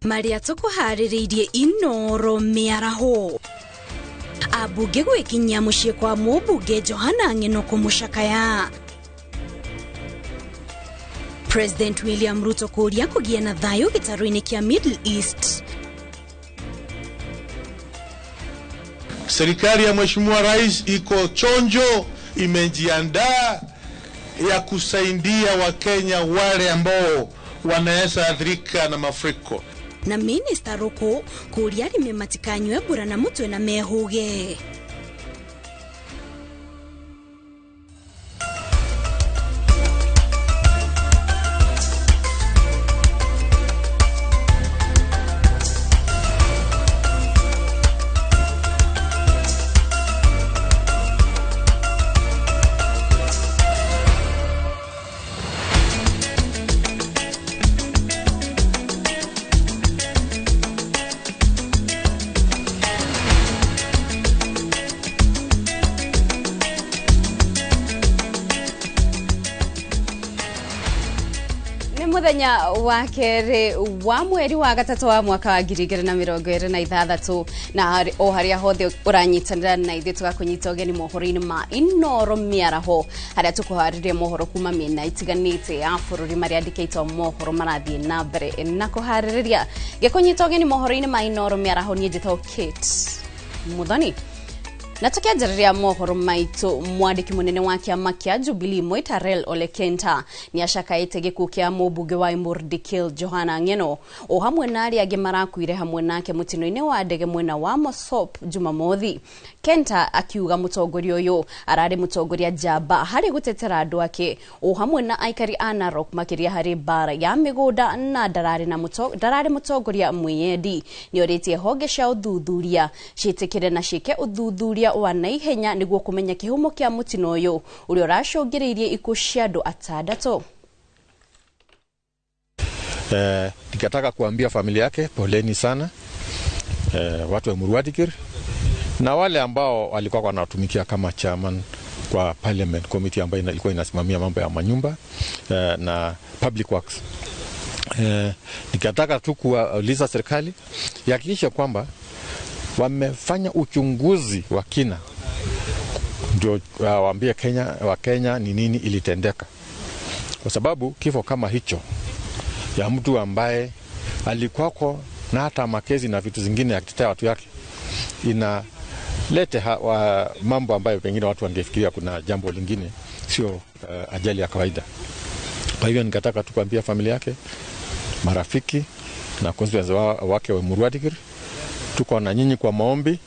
Maria tũkũharĩrĩirie Inoro mĩaraho. Ambunge gwĩkinyia mũciĩ kwa mũmbunge Johana Ng'eno kũmũcakaya. President William Ruto kũũria kũgĩe na thayũ gĩtarũ-inĩ kĩa Middle East. Serikali ya Mheshimiwa Rais iko chonjo, imejiandaa ya kusaidia Wakenya wale ambao wanaweza athirika na mafuriko. Na Minister Ruku kũũria arĩmi matikanyue mbura na mũtwe na mehũge. Muthenya wa kerĩ wa mweri wa gatatũ wa mwaka wa 2026 na o harĩa hothe ũranyitanĩra na ithuĩ tũgakũnyita ũgeni mohoro-inĩ ma Inoro mĩaraho harĩa tũkũharĩria mohoro kuma mĩena itiganĩte ya bũrũri marĩa andĩkĩtwo mohoro marathiĩ na mbere na kũharĩrĩria. Gĩkũnyita ũgeni mohoro-inĩ ma Inoro mĩaraho niĩ njĩtagwo Kate Muthoni. Na tukianjĩrĩria mohoro maitũ, mwandĩki mũnene wa kĩama kĩa Jubilee Moitalel Ole Kenta nĩacakaĩte gĩkuũ kĩa mũmbunge wa Emurua Johana Ng'eno o hamwe na arĩa angĩ marakuire hamwe nake mũtino-inĩ wa ndege mwena wa Mosop Jumamothi. Kenta akiuga mũtongoria ũyũ ararĩ mũtongoria njamba harĩ gũtetera andũ ake o hamwe na aikari a Narok makĩria harĩ mbara ya mĩgũnda na ndararĩ mũtongoria mwĩyendi. Nĩorĩtie honge cia ũthuthuria ciĩtĩkĩre na ciĩke ũthuthuria wa naihenya nĩguo kũmenya kĩhumo kĩa mũtino ũyũ ũrĩa ũracũngĩrĩirie ikuũ cia andũ atandatũ. Nikataka kuambia familia yake poleni sana, watu wa Emurua Dikirr na wale ambao walikuwa wanatumikia kama chairman kwa parliament committee ambayo ilikuwa inasimamia mambo ya manyumba na public works. Nikataka tu kuuliza serikali ihakikishe kwamba wamefanya uchunguzi wa kina ndio waambie Kenya ni nini ilitendeka, kwa sababu kifo kama hicho ya mtu ambaye alikuwako na hata makezi na vitu zingine ya kutetea watu yake inalete mambo ambayo pengine watu wangefikiria kuna jambo lingine, sio ajali ya kawaida. Kwa hivyo nikataka tu kuambia familia yake, marafiki na constituents wake wa Emurua Dikirr, tuko na nyinyi kwa maombi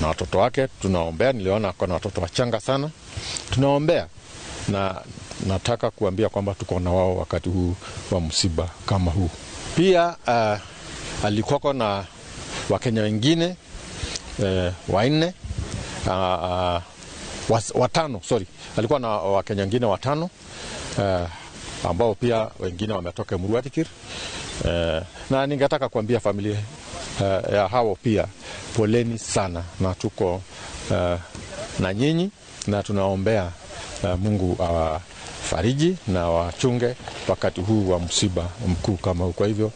na watoto wake tunaombea. Niliona kuna watoto wachanga sana, tunaombea, na nataka kuambia kwamba tuko na wao wakati huu wa msiba kama huu. Pia alikuwa na Wakenya wengine wanne, watano, sorry, alikuwa na Wakenya wengine watano ambao pia wengine wametoka Emurua Dikirr. Na ningetaka kuambia familia ya hao pia poleni sana, na tuko na nyinyi na tunaombea Mungu awafariji na wachunge wakati huu wa msiba mkuu kama huu. Kwa hivyo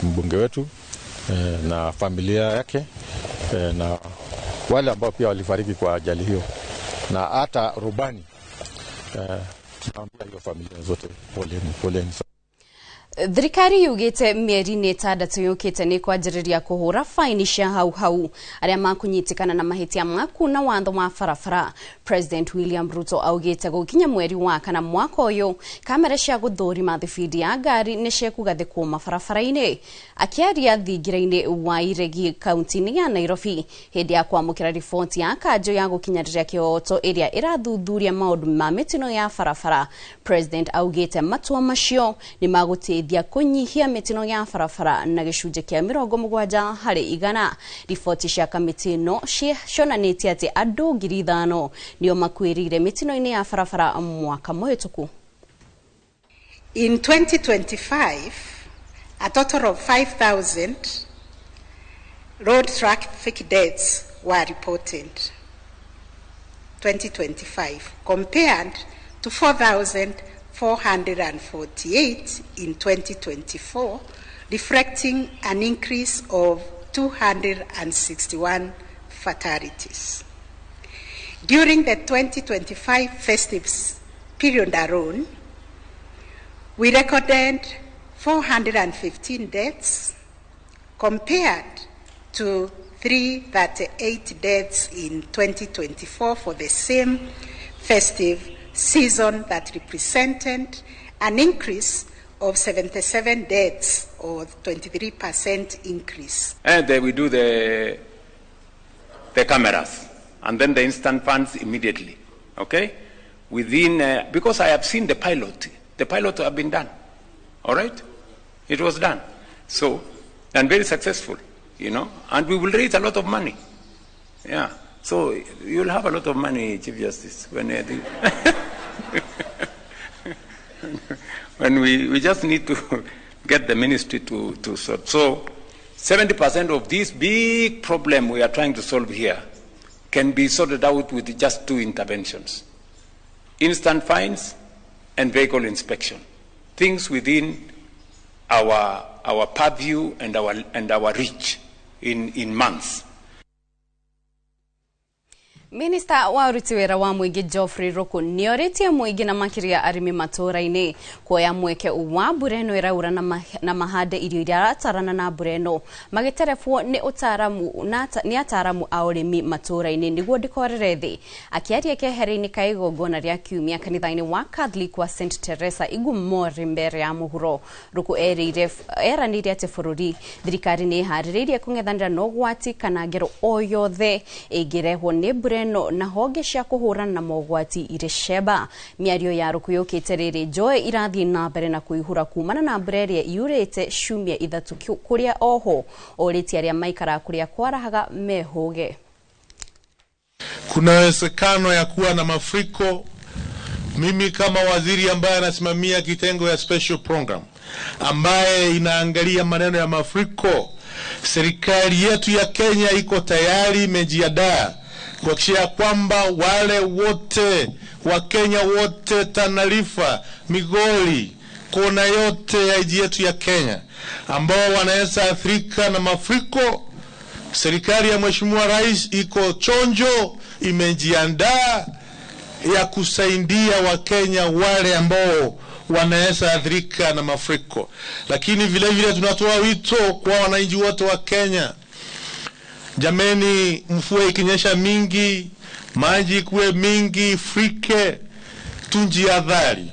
mbunge wetu na familia yake na wale ambao pia walifariki kwa ajali hiyo na hata rubani, tunaombea hiyo familia zote poleni, poleni sana. Thirikari yugite mĩeri-inĩ ĩtandatũ yũkĩte nĩ kwanjĩrĩria kũhũra faini cia hau hau arĩa makũnyitĩkana na mahĩtia ma kuna watho wa barabara. President William Ruto augĩte gũkinya mweri wa kana mwaka ũyũ kamera cia gũthũrima thibindi ya ngari nĩ ciekũgathĩkwo mabarabara-inĩ. Akĩaria thingira-inĩ wa Iregi kaunti-inĩ ya Nairobi hĩndĩ ya kwamũkĩra riboti ya kanjũ ya gũkinyanĩria kĩhoto ĩrĩa ĩrathuthuria maũndũ ma mĩtino ya barabara, President augĩte matua macio nĩ magũteithia kũnyihia mĩtino ya barabara na gĩcunjĩ kĩa 70 harĩ igana. Riboti cia kamĩtĩ ĩno cionanĩtie atĩ andũ 5,000 nĩo makuĩrĩire mĩtino-inĩ ya barabara mwaka mũhĩtũku. In 2025, a total of 5,000 road traffic deaths were reported. 2025 compared to 4,448 in 2024, reflecting an increase of 261 fatalities. During the 2025 festive period alone, we recorded 415 deaths compared to 338 deaths in 2024 for the same festive season, that represented an increase of 77 deaths or 23% increase. And then we do the cameras and then the instant funds immediately, okay? Within, because I have seen the pilot. The pilot have been done, all right? It was done. So, and very successful, you know, and we will raise a lot of money. Yeah, so you'll have a lot of money, Chief Justice, when, when we just need to get the ministry to sort. So 70% of this big problem we are trying to solve here can be sorted out with just two interventions: instant fines and vehicle inspection. Things within our purview and our reach in months. Minista wa uruti wira wa muingi Geoffrey Ruku nioritie muingi na makiria arimi matura-ini kuoya mweke wa mbura ĩno ĩraura na mahande irio iria iratarana na mbura ĩno magĩterebwo nĩ ũtaaramu nĩ ataaramu a ũrĩmi matura-inĩ nĩguo ndĩkorere thĩ. Akĩaria keheri-inĩ ka igongona rĩa kiumia kanitha-inĩ wa Catholic wa St Teresa Igumori mbere ya mũhuro, Ruku eranĩire atĩ bũrũri thirikari nĩ ĩharĩrĩirie kũng'ethanĩra na ũgwati kana ngero o yothe ĩngĩrehwo nĩ mbura no na honge cia kũhũrana na mogwati irĩ ceba. Mĩario ya Ruku yũkĩte rĩrĩ njoe irathiĩ na mbere na kũihũra kumana na mbura ĩrĩa yurĩte ciumia ithatũ kũrĩa oho orĩtie arĩa maikaraga kũrĩa kwarahaga mehũge. Kuna uwezekano ya kuwa na mafuriko. Mimi kama waziri ambaye anasimamia kitengo ya special program ambaye inaangalia maneno ya mafuriko, serikali yetu ya Kenya iko tayari, imejiandaa kuhakikisha kwamba wale wote Wakenya wote Tana River, Migori, kona yote ya nchi yetu ya Kenya ambao wanaweza athirika na mafuriko, serikali ya Mheshimiwa Rais iko chonjo, imejiandaa ya kusaidia Wakenya wale ambao wanaweza athirika na mafuriko. Lakini vile vile tunatoa wito kwa wananchi wote wa Kenya, jameni, mvua ikinyesha mingi, maji kuwe mingi, frike, tujihadhari,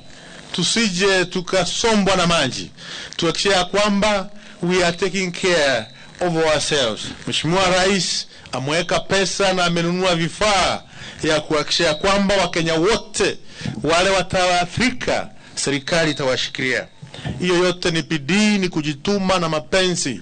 tusije tukasombwa na maji. Tuhakikishe kwamba we are taking care of ourselves. Mheshimiwa Rais ameweka pesa na amenunua vifaa ya kuhakikisha kwamba Wakenya wote wale wataathirika serikali itawashikilia. Hiyo yote ni bidii, ni kujituma na mapenzi.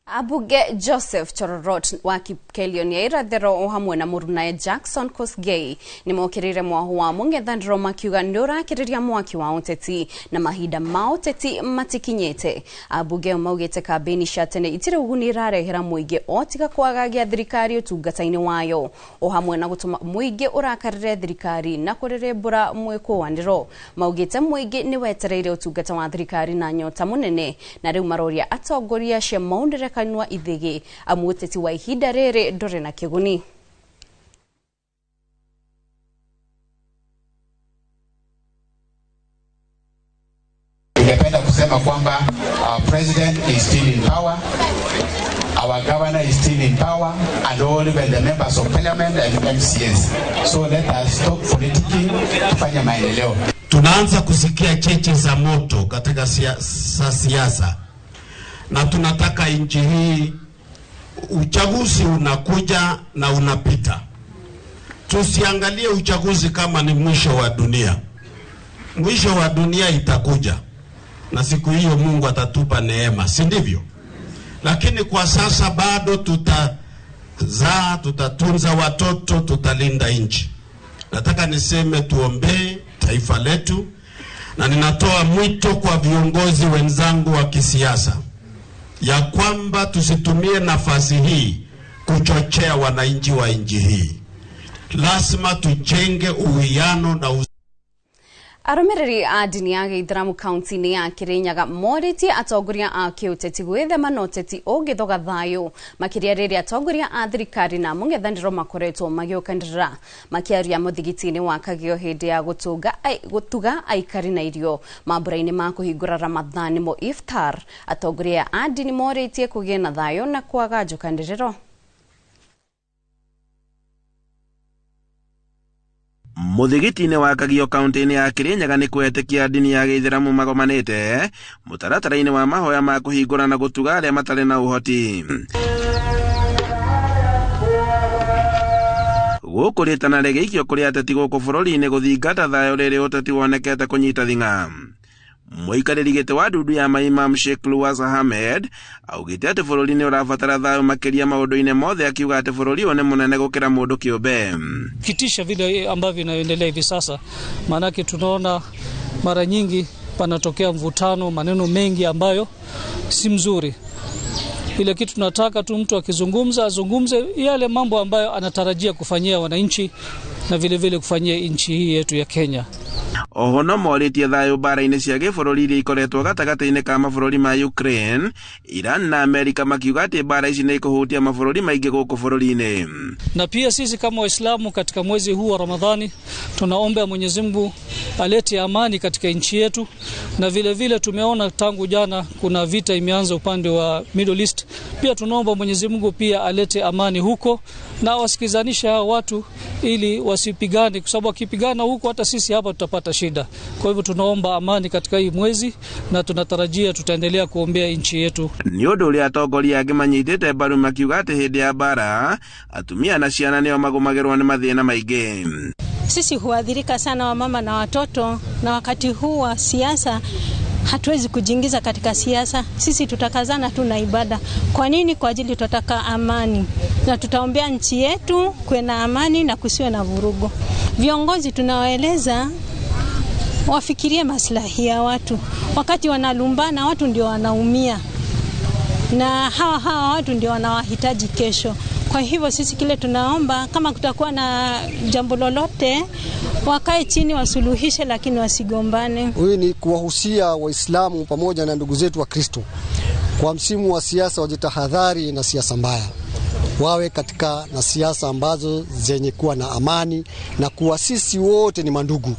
Abuge Joseph Chororot wa Kipkelion ya irathero o hamwe na mũrunae Jackson Kosgei nĩmokĩrĩire mwahu wa mũng'ethanĩro makiuga nĩũrakĩrĩria mwaki wa ũteti na mahinda ma ũteti matikinyĩte. Abunge maugĩte kambĩini cia tene itirĩ ũguni irarehera mũingĩ o tiga kwagagia thirikari ũtungata-inĩ wayo o hamwe na gũtũma mũingĩ ũrakarĩre thirikari na kũrĩrĩmbũra mwĩkũanĩro. Maugĩte mũingĩ nĩwetereire ũtungata wa thirikari na nyota mũnene na rĩu maroria atongoria acio maunĩre kanua ithigi amu ũteti wa ihinda rĩrĩ ndũrĩ na kĩguni. Ningependa kusema kwamba our president is still in power, our governor is still in power, and all even the members of parliament and MCAs. So let us stop politicking, tufanye maendeleo. Tunaanza kusikia cheche za moto katika siasa. Na tunataka nchi hii, uchaguzi unakuja na unapita. Tusiangalie uchaguzi kama ni mwisho wa dunia. Mwisho wa dunia itakuja. Na siku hiyo Mungu atatupa neema, si ndivyo? Lakini kwa sasa bado tutazaa, tutatunza watoto, tutalinda nchi. Nataka niseme tuombee taifa letu, na ninatoa mwito kwa viongozi wenzangu wa kisiasa ya kwamba tusitumie nafasi hii kuchochea wananchi wa nchi hii. Lazima tujenge uwiano na Arũmĩrĩri a ndini ya gĩithĩramu kaunti-inĩ ya Kirinyaga morĩtie atongoria a kĩũteti gwĩthema na ũteti ũngĩthoga thayũ, makĩria rĩrĩa atongoria a thirikari na mũng'ethanĩro makoretwo magĩũkanĩrĩra. Makĩaria mũthigiti-inĩ wa Kagio hĩndĩ ya gũtuga aikari na irio mambũra-inĩ ma kũhingũra Ramadhan nĩmo iftar, atongoria a ndini morĩtie kũgĩe na thayũ na kwaga njũkanĩrĩro. Mũthigiti-inĩ wa Kagio kaunti-inĩ ya Kirinyaga nĩ kwetĩkia ndini ya gĩithĩramu magomanĩte mũtaratara-inĩ wa mahoya ma kũhingũra na gũtuga arĩa matarĩ na ũhoti. Gũkũ rĩtana rĩgĩikio kũrĩ ateti gũkũ bũrũri-inĩ gũthingata thayũ rĩrĩ ũteti wonekete kũnyita thing'a. Mũikarĩri gĩtĩ wa ndundu ya maimam Sheikh Luwasa Ahmed augĩte atĩ bũrũri nĩ ũrabatara thayũ makĩria maũndũ-inĩ mothe, akiuga atĩ bũrũri ũyũ nĩ mũnene gũkĩra mũndũ kĩũmbe. Kitisha vile ambavyo inaendelea hivi sasa, maanake tunaona mara nyingi panatokea mvutano, maneno mengi ambayo si mzuri. Ile kitu tunataka tu mtu akizungumza azungumze yale mambo ambayo anatarajia kufanyia wananchi na vile vile kufanyia nchi hii yetu ya Kenya. Oho no morĩtie thayũ mbara-inĩ cia gĩbũrũri iria ikoretwo gatagatĩ-inĩ ka mabũrũri ma Ukraine, Iran na Amerika, makiuga atĩ mbara ici nĩ ikũhutia mabũrũri maingĩ gũkũ bũrũri-inĩ. Na pia sisi kama Waislamu katika mwezi huu wa Ramadhani tunaomba Mwenyezi Mungu alete amani katika nchi yetu, na vile vile tumeona tangu jana kuna vita imeanza upande wa Middle East. Pia tunaomba Mwenyezi Mungu pia alete amani huko na wasikizanishe hao watu ili wasipigane, kwa sababu wakipigana huko hata sisi hapa tutapata shida. Kwa hivyo tunaomba amani katika hii mwezi na tunatarajia tutaendelea kuombea nchi yetu. Nĩ ũndũ ũrĩa atongoria angĩ manyitĩte mbaru makiuga atĩ hĩndĩ ya mbara atumia na ciana nĩo magũmagĩrwo nĩ mathĩna maingĩ. Sisi huadhirika sana, wamama na watoto, na wakati huu wa siasa hatuwezi kujiingiza katika siasa. Sisi tutakazana tu na ibada. Kwa nini? Kwa ajili tutataka amani na tutaombea nchi yetu kuwe na amani na kusiwe na vurugu. Viongozi tunawaeleza wafikirie maslahi ya watu. Wakati wanalumbana watu ndio wanaumia, na hawa watu ndio wanawahitaji kesho. Kwa hivyo sisi kile tunaomba, kama kutakuwa na jambo lolote wakae chini wasuluhishe, lakini wasigombane. Huyu ni kuwahusia Waislamu pamoja na ndugu zetu wa Kristo, kwa msimu wa siasa wajitahadhari na siasa mbaya, wawe katika na siasa ambazo zenye kuwa na amani, na kuwa sisi wote ni mandugu.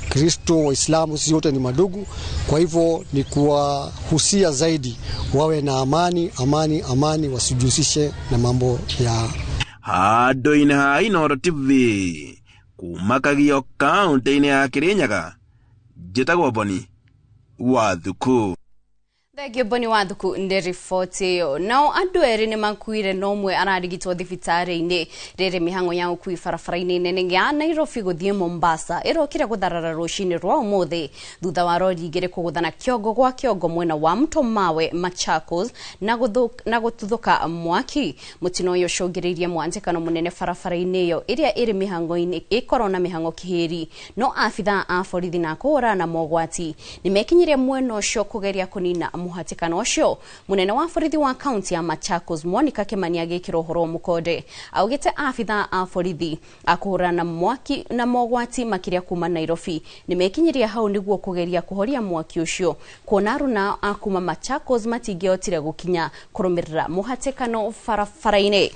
Kristo, Waislamu, sisi wote ni madugu. Kwa hivyo ni kuwahusia zaidi wawe na amani, amani, amani, wasijihusishe na mambo ya handũ-inĩ ha Inooro TV kuma Kagio kaunti-inĩ ya Kirinyaga, njĩtagwo Boni Wathuku. Thengio Boni Wathuku nĩ riboti ĩyo. Nao andũ erĩ nĩ makuire no ũmwe ararigitwo thibitarĩ-inĩ rĩrĩ mĩhang'o ya ũkui barabara-inĩ nene ya Nairobi gũthiĩ Mombasa ĩrokire gũtharara rũcinĩ rwa ũmũthĩ thutha wa rori igĩrĩ kũgũthana kĩongo gwa kĩongo mwena wa Mto Mawe Machakos na gũtuthũka mwaki. Mũtino ũyũ ũcũngĩrĩirie mwandĩkano mũnene barabara-inĩ ĩyo ĩrĩa ĩrĩ mĩhang'o-inĩ ĩkorwo na mĩhang'o kĩhĩri, no abithaa a borithi na kũhũrana na mogwati nĩmekinyirie mwena ũcio kũgeria kũnina muhatikano ũcio. Munene wa borithi wa kaunti ya Machakos Monica Kimani agĩkĩra ũhoro mũkonde augĩte abithaa a borithi a kũhũrana mwaki na mogwati makĩria kuma Nairobi nĩmekinyirie hau nĩguo kũgeria kũhoria mwaki ũcio, kuona aruna a kuma Machakos matingĩhotire gũkinya kũrũmĩrĩra mũhatĩkano barabara-inĩ.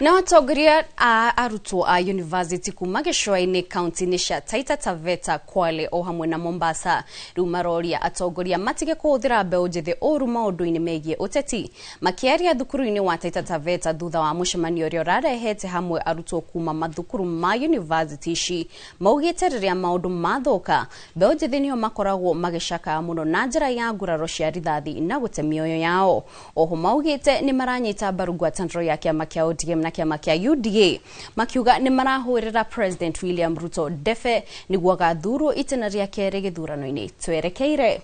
Na atongoria a arutwo a university kuma gĩcũa-inĩ kaunti-inĩ cia Taita Taveta, Kwale o hamwe na Mombasa rĩu maroria atongoria matige kũhũthĩra mbeũ njĩthĩ ũru maũndũ-inĩ megiĩ ũteti. Makĩaria thukuru-inĩ wa Taita Taveta thutha wa mũcemanio ũrĩa ũrarehete hamwe arutwo kuma mathukuru ma university ici, maugĩte rĩrĩa maũndũ mathũka mbeũ njĩthĩ nĩo makoragwo magĩcakaya mũno na njĩra ya nguraro cia rithathi na gũte mĩoyo yao. Oho maugĩte nĩ maranyita mbaru ngwatanĩro ya kĩama kĩa ODM na kĩama kĩa UDA, makiuga nĩ marahũrĩra President William Ruto ndefe nĩguo agathurwo itĩna rĩa kerĩ gĩthurano-inĩ twerekeire.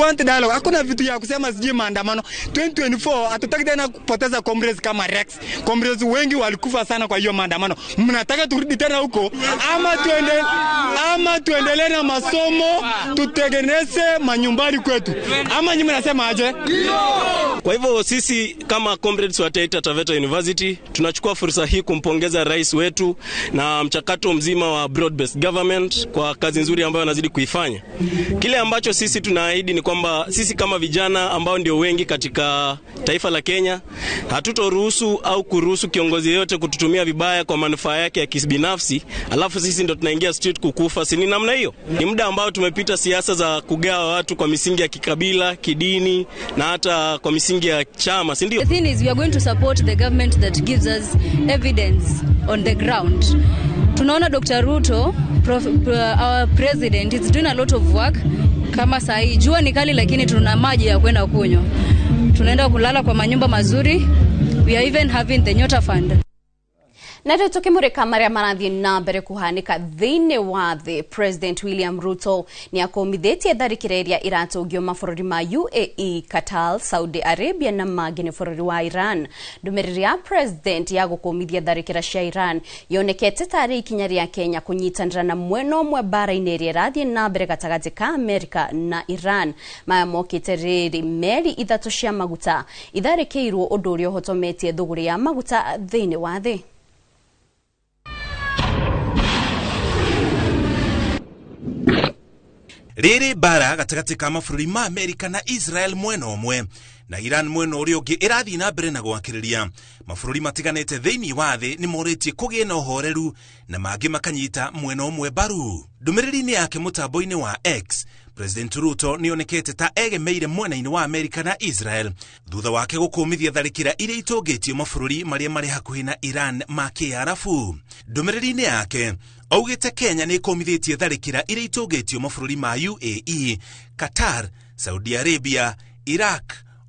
want dialogue. Hakuna vitu ya kusema sijui maandamano. 2024 hatutaki tena kupoteza comrades kama Rex. Comrades wengi walikufa sana kwa hiyo maandamano. Mnataka turudi tena huko ama tuendelee na masomo, tutengeneze manyumbani kwetu? Ama nyinyi mnasema aje? Kwa hivyo sisi kama comrades wa Taita Taveta University tunachukua fursa hii kumpongeza rais wetu na mchakato mzima wa broad based government kwa kazi nzuri ambayo anazidi kuifanya. Kile ambacho sisi tunaahidi ni kwamba sisi kama vijana ambao ndio wengi katika taifa la Kenya hatutoruhusu au kuruhusu kiongozi yeyote kututumia vibaya kwa manufaa yake ya kibinafsi, alafu sisi ndo tunaingia street kukufa. Si ni namna hiyo? Ni muda ambao tumepita siasa za kugawa watu kwa misingi ya kikabila, kidini na hata kwa misingi ya chama, si ndio? The thing is, we are going to support the government that gives us evidence on the ground. Tunaona Dr. Ruto, our president, is doing a lot of work. Kama sahi jua ni kali, lakini tuna maji ya kwenda kunywa. Tunaenda kulala kwa manyumba mazuri. We are even having the Nyota Fund. Na rĩu tũkĩmũrĩka marĩa marathiĩ na mbere kũhanĩka thĩinĩ wa thĩ, President William Ruto nĩ akũmithĩtie tharĩkĩra ĩrĩa ĩratũngio mabũrũri ma UAE, Qatar, Saudi Arabia na mangĩ nĩ bũrũri wa Iran. Ndũmĩrĩri ya President ya gũkũmithia tharĩkĩra cia Iran yonekete tarĩ ikinya rĩa Kenya kũnyitanĩra na mwena ũmwe mbara-inĩ ĩrĩa ĩrathiĩ na mbere gatagatĩ ka Amerika na Iran. Maya mokĩte rĩrĩ meri 3 cia maguta itharĩkĩirwo, ũndũ ũrĩa ũhotometie thũgũrĩ ya maguta thĩinĩ wa thĩ. Rĩrĩ mbara gatagatĩ ka mabũrũri ma Amerika na Israel mwena ũmwe na Iran mwena ũrĩa ũngĩ ĩrathiĩ na mbere na gwakĩrĩria. Mabũrũri matiganĩte thĩinĩ wa thĩ nĩ morĩtie kũgĩe na ũhoreru na mangĩ makanyita mwena ũmwe mbaru. Ndũmĩrĩri-inĩ yake mũtambo-inĩ wa X, President Ruto nĩonekete ta egemeire mwena-inĩ wa Amerika na Israel thutha wake gũkũmithia tharĩkĩra iria itũngĩtio mabũrũri marĩa marĩ hakuhĩ na Iran ma Kĩarabu. Ndũmĩrĩri-inĩ yake augĩte Kenya nĩ ĩkũmithĩtie tharĩkĩra iria itũngĩtio mabũrũri ma UAE, Qatar, Saudi Arabia, Iraq,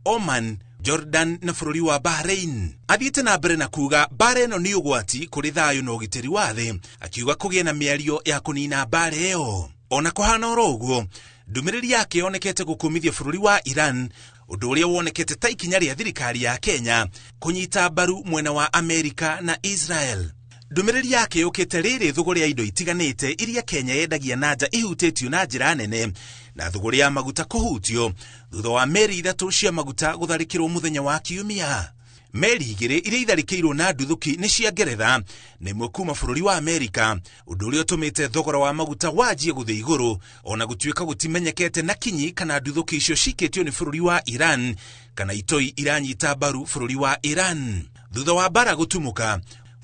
Oman, Jordan na bũrũri wa Bahrain. Athiĩte na mbere na kuga mbara ĩno nĩ ũgwati kũrĩ thayũ na ũgitĩri wa thĩ, akiuga kũgĩe na mĩario ya kũnina mbara ĩyo. Ona kũhana oro ũguo, ndũmĩrĩri yake yonekete gũkũmithia bũrũri wa Iran, ũndũ ũrĩa wonekete ta ikinya rĩa thirikari ya Kenya kũnyita mbaru mwena wa Amerika na Israel. Ndũmĩrĩri yake yũkĩte rĩrĩ thũgũrĩ ya indo itiganĩte iria Kenya yendagia na nja ihutĩtio na njĩra nene na thũgũrĩ ya maguta kũhutio thutha wa meri 3 cia maguta gũtharĩkĩrwo mũthenya wa Kiumia. Meri 2 iria itharĩkĩirwo na nduthũki nĩ cia Ngeretha na ĩmwe kuma bũrũri wa Amerika, ũndũ ũrĩa ũtũmĩte thogora wa maguta wanjie gũthiĩ igũrũ ona gũtuĩka gũtimenyekete na kinyi kana nduthũki icio cikĩtio nĩ bũrũri wa Iran kana itoi iranyita mbaru bũrũri wa Iran. Thutha wa mbara gũtumũka,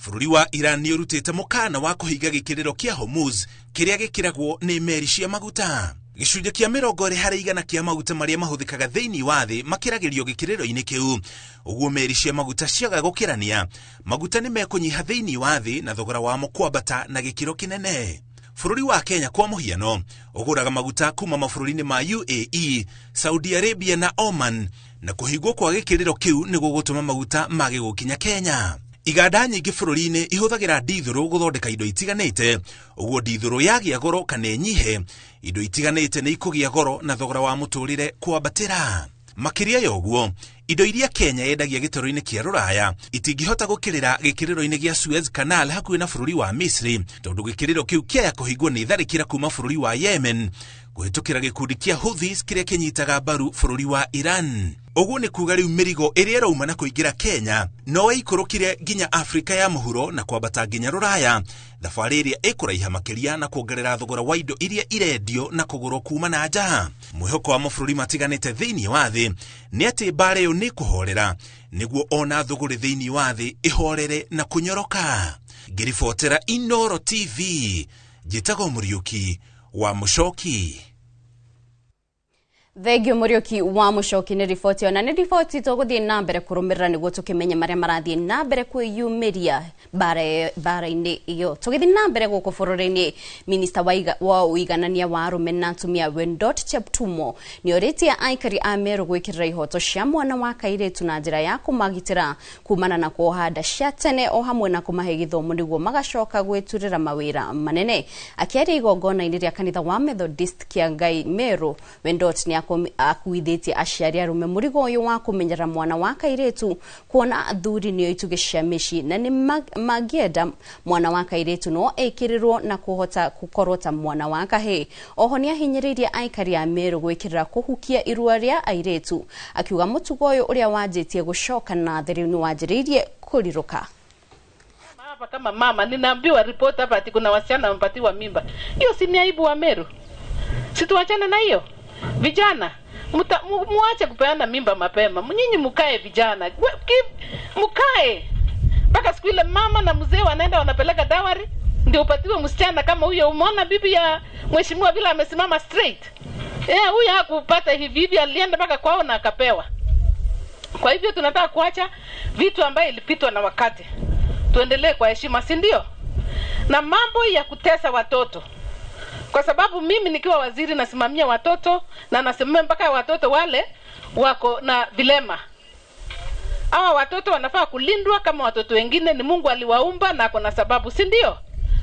bũrũri wa Iran nĩ ũrutĩte mũkana wa kũhinga gĩkĩrĩro kĩa Hormuz kĩrĩa gĩkĩragwo nĩ meri cia maguta. Gĩcunjĩ kĩa 20% kĩa maguta marĩa mahũthĩkaga thĩinĩ wa thĩ makĩragĩrio gĩkĩrĩro-inĩ kĩu. Ũguo meri cia maguta ciaga gũkĩrania, maguta nĩ mekũnyiha thĩinĩ wa thĩ na thogora wamo kwambata na gĩkĩro kĩnene. Bũrũri wa Kenya kwa mũhiano ũgũraga maguta kuma mabũrũri-inĩ ma UAE, Saudi Arabia na Oman, na kũhingwo kwa gĩkĩrĩro kĩu nĩ gũgũtũma maguta mage gũkinya Kenya. Iganda nyingĩ bũrũri-inĩ ihũthagĩra ndithũrũ gũthondeka indo itiganĩte, ũguo ndithũrũ yagĩa goro kana ĩnyihe, indo itiganĩte nĩ ikũgĩa goro na thogora wa mũtũrĩre kwambatĩra. Makĩria ya ũguo, indo iria Kenya yendagia gĩtarũ-inĩ kĩa Rũraya itingĩhota gũkĩrĩra gĩkĩrĩro-inĩ gĩa Suez Canal hakuhĩ na bũrũri wa Misri, tondũ gĩkĩrĩro kĩu kĩaya kũhingwo nĩ tharĩkĩra kuma bũrũri wa Yemen kũhĩtũkĩra gĩkundi kĩa Houthis kĩrĩa kĩnyitaga mbaru bũrũri wa Iran. Ũguo nĩ kuga rĩu mĩrigo ĩrĩa ĩrauma na kũingĩra Kenya no ĩikũrũkire nginya Afrika ya mũhuro na kwambata nginya Rũraya, thabarĩ ĩrĩa ĩkũraiha makĩria na kuongerera thogora wa indo iria irendio na kũgũrwo kuma na nja. Mwĩhoko wa mabũrũri matiganĩte thĩinĩ wa thĩ nĩ atĩ mbara ĩyo nĩ kũhorera nĩguo ona thũgũrĩ thĩinĩ wa thĩ ĩhorere na kũnyoroka. Ngĩribotera Inooro TV, njĩtagwo Mũriũki wa Mũcoki. Thengio Mũriũki wa Mũcoki nĩ riboti ona nĩ riboti tũgũthiĩ na mbere kũrũmĩrĩra nĩguo tũkĩmenye marĩa marathiĩ na mbere kwĩyumĩria mbara-inĩ ĩyo. Tũgĩthiĩ na mbere gũkũ bũrũri-inĩ, minista wa ũiganania wa arũme na atumia Wendot Cheptumo nĩ orĩtie aikari a Meru gwĩkĩrĩra ihoto cia mwana wa kairĩtu na njĩra ya kũmagitĩra kumana na kuoha nda cia tene o hamwe na kũmahe gĩthomo nĩguo magacoka gwĩturĩra mawĩra manene. Akĩaria igongona-inĩ rĩa kanitha wa Methodist Kĩangai Meru, Wendot nĩ akuithĩtie aciari arũme mũrigo ũyũ wa kũmenyera mwana wa kairĩtu kuona athuri nĩo itugĩ cia mĩciĩ na nĩ mangĩenda mwana wa kairĩtu no ekĩrĩrwo na kũhota gũkorwo ta mwana wa kahĩĩ. Oho nĩahinyĩrĩirie aikari a Meru gwĩkĩrĩra kũhukia irua rĩa airĩtu, akiuga mũtugo ũyũ ũrĩa wanjĩtie gũcoka na thĩ rĩu nĩwanjĩrĩirie kũrirũka. Hapa kama mama ninaambiwa report hapa ati kuna wasichana wamepatiwa mimba. Hiyo si ni aibu wa Meru? Si tuachane na hiyo. Vijana, muache kupeana mimba mapema. Nyinyi mkae vijana. Mkae. Mpaka siku ile mama na mzee wanaenda wanapeleka dawari ndio upatiwe msichana kama huyo. Umeona bibi ya mheshimiwa vile amesimama straight. Huyo hakupata hivi hivi, alienda mpaka kwao na akapewa. Kwa hivyo tunataka kuacha vitu ambaye ilipitwa na wakati. Tuendelee kwa heshima, si ndio? Na mambo ya kutesa watoto. Kwa sababu mimi nikiwa waziri nasimamia watoto na nasimamia mpaka watoto wale wako na vilema. Hawa watoto wanafaa kulindwa kama watoto wengine, ni Mungu aliwaumba na ako na sababu, si ndio?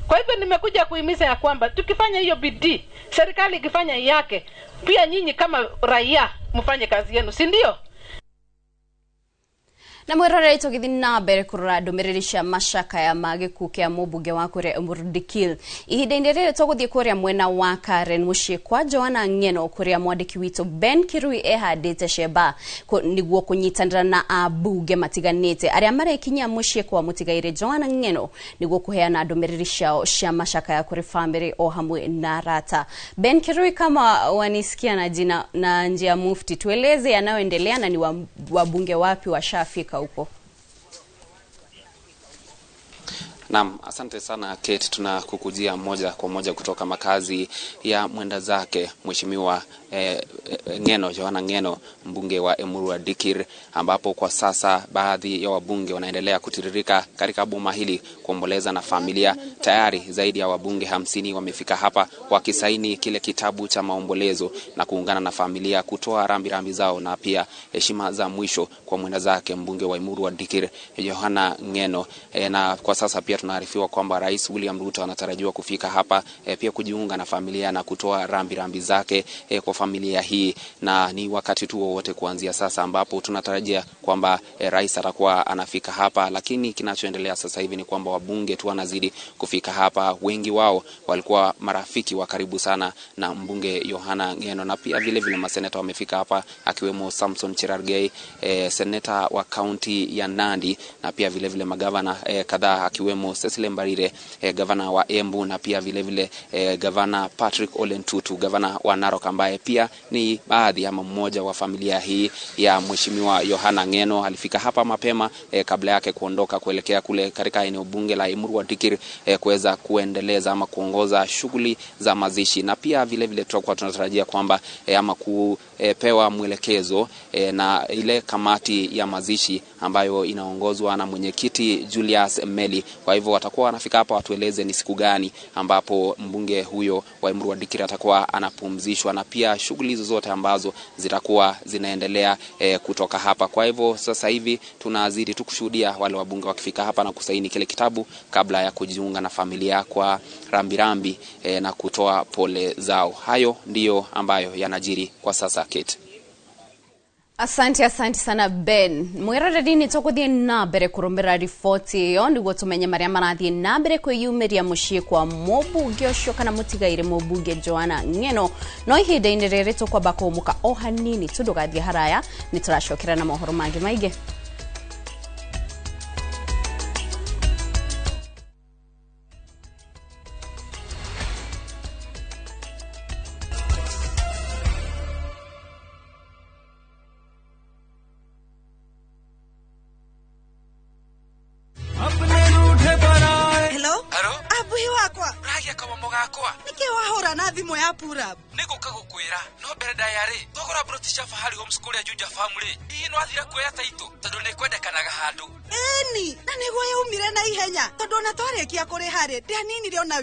Kwa hivyo nimekuja kuhimiza ya kwamba tukifanya hiyo bidii, serikali ikifanya yake, pia nyinyi kama raia mfanye kazi yenu, si ndio? Na mwiroreri tũgĩthiĩ na mbere kũrora ndũmĩrĩri cia macakaya ma gĩkuũ kĩa mũmbunge wa kũrĩa Emurua-Dikirr. Ihinda-inĩ rĩrĩ tũgũthiĩ kũrĩa mwena wa Karen mũciĩ kwa Joanna Ng'eno kũrĩa mwandĩki witũ Ben Kirui ehandĩte cemba nĩguo kũnyitanĩra na ambunge matiganĩte arĩa marekinyia mũciĩ kwa mũtigairĩ Joanna Ng'eno nĩguo kũheana ndũmĩrĩri ciao cia macakaya kũrĩ famĩlĩ o hamwe na arata. Ben Kirui, kama wanisikia na jina na njia mufti, tueleze yanayoendelea na ni wabunge wapi washafika huko. Naam, asante sana Kate, tunakukujia moja kwa moja kutoka makazi ya mwenda zake Mheshimiwa Ng'eno, Joanna Ng'eno, mbunge wa Emurua-Dikirr, ambapo kwa sasa baadhi ya wabunge wanaendelea kutiririka katika boma hili kuomboleza na familia. Tayari zaidi ya wabunge 50 wamefika hapa wakisaini kile kitabu cha maombolezo na kuungana na familia kutoa rambirambi zao na pia heshima za mwisho kwa mwenda zake mbunge wa Emurua-Dikirr Joanna Ng'eno. Na kwa sasa pia tunaarifiwa kwamba Rais William Ruto anatarajiwa kufika hapa pia kujiunga na familia na kutoa rambirambi zake kwa familia hii, na ni wakati tu wowote kuanzia sasa ambapo tunatarajia kwamba rais atakuwa anafika hapa. Lakini kinachoendelea sasa hivi ni kwamba wabunge tu wanazidi kufika hapa. Wengi wao walikuwa marafiki wa karibu sana na mbunge Joanna Ng'eno, na pia vile vile maseneta wamefika hapa akiwemo Samson Cherargei, seneta wa kaunti ya Nandi, na pia vile vile magavana kadhaa akiwemo Cecily Mbarire, gavana wa Embu, na pia vile vile gavana Patrick Ole Ntutu, gavana wa Narok, ambaye pia ni baadhi ama mmoja wa familia hii ya Mheshimiwa Joanna Ng'eno. Alifika hapa mapema kabla yake kuondoka kuelekea kule katika eneo bunge la Emurua-Dikirr kuweza kuendeleza ama kuongoza shughuli za mazishi, na pia vile vile tutakuwa tunatarajia kwamba ama kupewa mwelekezo na ile kamati ya mazishi ambayo inaongozwa na mwenyekiti Julius Meli. Kwa hivyo watakuwa wanafika hapa watueleze ni siku gani ambapo mbunge huyo wa Emurua-Dikirr atakuwa anapumzishwa na pia shughuli zozote ambazo zitakuwa zinaendelea kutoka hapa. Kwa hivyo sasa hivi tunazidi tu kushuhudia wale wabunge wakifika hapa na kusaini kile kitabu kabla ya kujiunga na familia kwa rambirambi na kutoa pole zao. Hayo ndiyo ambayo yanajiri kwa sasa, Kate. Asante, asante sana Ben. Mwiroreri nĩ tũgũthiĩ na mbere kũrũmĩrĩra riboti ĩyo nĩguo tũmenye marĩa marathiĩ na mbere kwĩyumĩria mũciĩ kwa mũmbunge ũcio kana mũtigairĩ mũmbunge Joanna Ng'eno. No ihinda-inĩ rĩrĩ tũkwamba kũũmũka o hanini tu, ndũgathiĩ haraya, nĩ tũracokera na mohoro mangĩ maingĩ.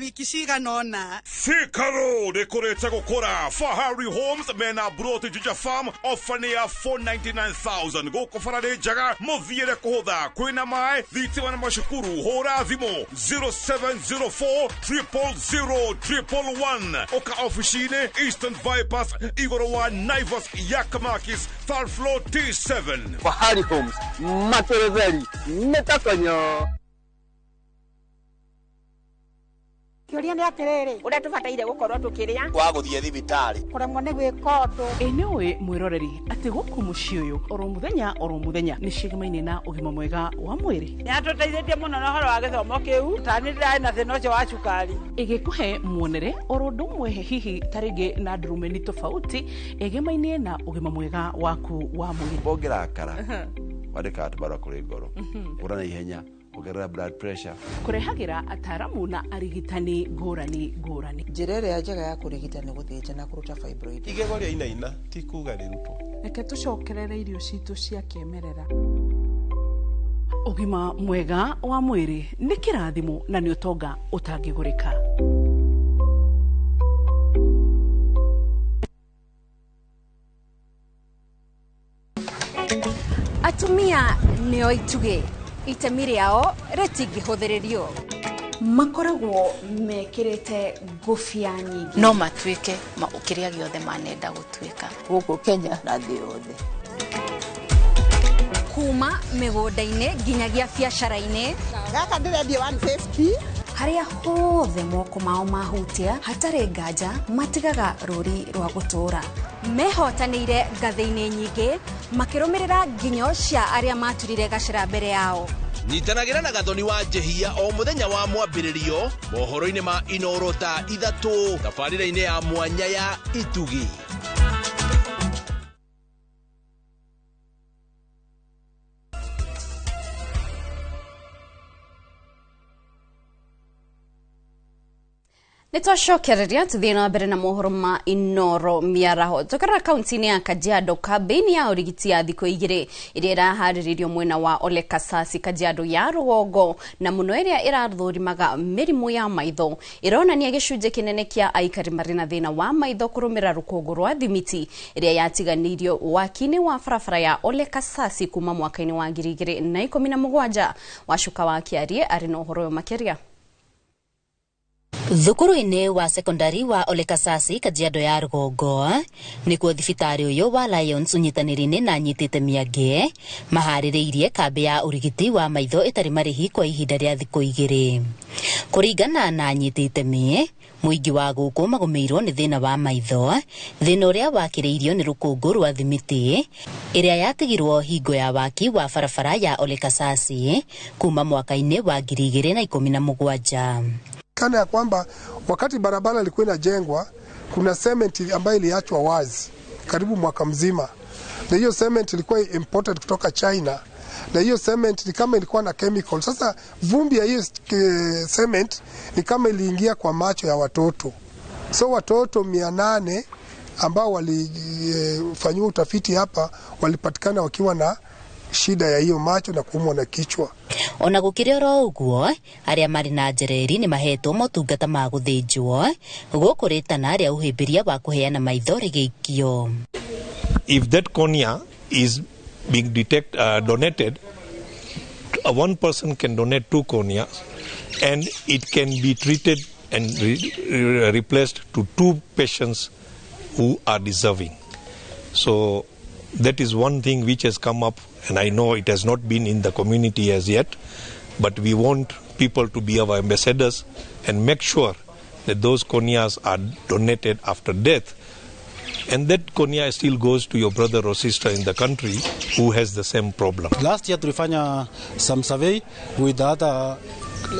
Wiki cigana Thika Road ikurite gukura. Fahari Homes mena broti Juja Farm ofa ni ya 499,000 guku bara ni njega muthiire kuhutha kwina mai thitima na macukuru. Hura thimu 0704 000 111. Ũka ofici-inĩ Eastern Bypass igũrũ wa Naivas Yakamakis third floor T7. Fahari Homes makeretheri mĩtakonyo. Kĩũria nĩ atĩrĩrĩ, ũrĩa tũbataire gũkorwo tũkĩrĩa wa gũthiĩ thibitarĩ kũremwo nĩ gwĩka ũndũ. Ĩ nĩũĩ mwĩroreri atĩ gũkũ mũciĩ ũyũ oro mũthenya oro mũthenya nĩ cigamaine na ũgima mwega wa mwĩrĩ. Nĩ atũteithĩtie mũno na ũhoro wa gĩthomo kĩu, ta nĩ ndĩrarĩ na thĩna ũcio wa cukari. Ĩgĩkũhe muonere oro ũndũ ũmwe hihi ta rĩngĩ na ndurumeni tofauti ĩgemaine na ũgima mwega waku wa mwĩrĩ. Ũngĩrakara wandĩkaga tũbarũa kũrĩ ngoro ũra na ihenya ongerera blood pressure. Kũrehagĩra ataramu na arigitani ngũrani ngũrani. Njĩra ĩrĩa njega ya kũrigita nĩ gũthĩnja na kũruta fibroid. Igego rĩa inaina ti kuga rĩrutwo. Reke tũcokerere irio citũ cia kĩmerera. Ũgima mwega wa mwĩrĩ nĩ kĩrathimo na nĩ ũtonga ũtangĩgũrĩka. Atumia nĩo itugĩ, itemi rĩao rĩtingĩhũthĩrĩrio. Makoragwo mekĩrĩte ngũbia nyingĩ. No matuĩke kĩrĩa gĩothe manenda gũtuĩka. Gũkũ Kenya na thĩ yothe. Kuma mĩgũnda-inĩ nginyagia biacara-inĩ. Gaka ndĩrendia 150. Harĩa hothe moko mao mahutia hatarĩ nganja matigaga rũri rwa gũtũũra. Mehotanĩire ngathĩ-inĩ nyingĩ makĩrũmĩrĩra nginyo cia arĩa maturire gacĩra mbere yao. Nyitanagĩra na Gathoni wa Njehia o mũthenya wa mwambĩrĩrio mohoro-inĩ ma Inoro thaa 3 tabarĩra-inĩ ya mwanya ya Itugi. Nĩtwacokereria tũthiĩ na mbere na mohoro ma Inoro mĩaraho. Tũkerera kaunti-inĩ ya Kajiado kambĩini ya ũrigiti ya thikũ 2 ĩrĩa ĩraharĩrĩrio mwena wa Ole Kasasi Kajiado ya rũgongo na mũno ĩrĩa ĩrathũrimaga mĩrimũ ya maitho ĩronania gĩcunjĩ kĩnene kĩa aikari marĩ na thĩna wa maitho kũrũmĩrĩra rũkũngũ rwa thimiti ĩrĩa yatiganĩirio waki-inĩ wa barabara ya Ole Kasasi kuma mwaka-inĩ wa 2017. Wacuka wa Kĩarie arĩ na ũhoro ũyũ makĩria. Thukuru-inĩ wa sekondari wa Ole Kasasi Kajiado ya rũgongo nĩkuo thibitarĩ ũyũ wa Lions ũnyitanĩri-inĩ na anyitĩte mĩangĩ maharĩrĩirie kambĩ ya ũrigiti wa maitho ĩtarĩ marĩhi kwa ihinda rĩa thikũ 2. Kũringana na anyitĩte mĩ mũingĩ wa gũkũ magũmĩirwo nĩ thĩna wa maitho, thĩna ũrĩa wakĩrĩirio nĩ rũkũngũ rwa thimiti ĩrĩa yatigirwo hingo ya waki wa barabara ya Ole Kasasi kuma mwaka-inĩ wa 2017. Kana ya kwamba wakati barabara ilikuwa inajengwa kuna cement ambayo iliachwa wazi karibu mwaka mzima, na hiyo cement ilikuwa imported kutoka China, na hiyo cement ni kama ilikuwa na chemical. Sasa vumbi ya hiyo cement ni kama iliingia kwa macho ya watoto. So watoto 800 ambao walifanyiwa utafiti hapa walipatikana wakiwa na shida ya hiyo macho na kuumwa na kichwa. Ona gũkĩrĩ oro ũguo arĩa marĩ na njereri nĩ mahetwo motungata ma gũthĩnjwo gũkũ rĩtana rĩa ũhĩmbĩria wa kũheana maitho rĩgĩikio. If that cornea is being donated, one person can donate 2 corneas and it can be treated and replaced to 2 patients who are deserving. So that is one thing which has come up, and I know it has not been in the community as yet, but we want people to be our ambassadors and make sure that those corneas are donated after death, and that cornea still goes to your brother or sister in the country who has the same problem. Last year tulifanya some survey with other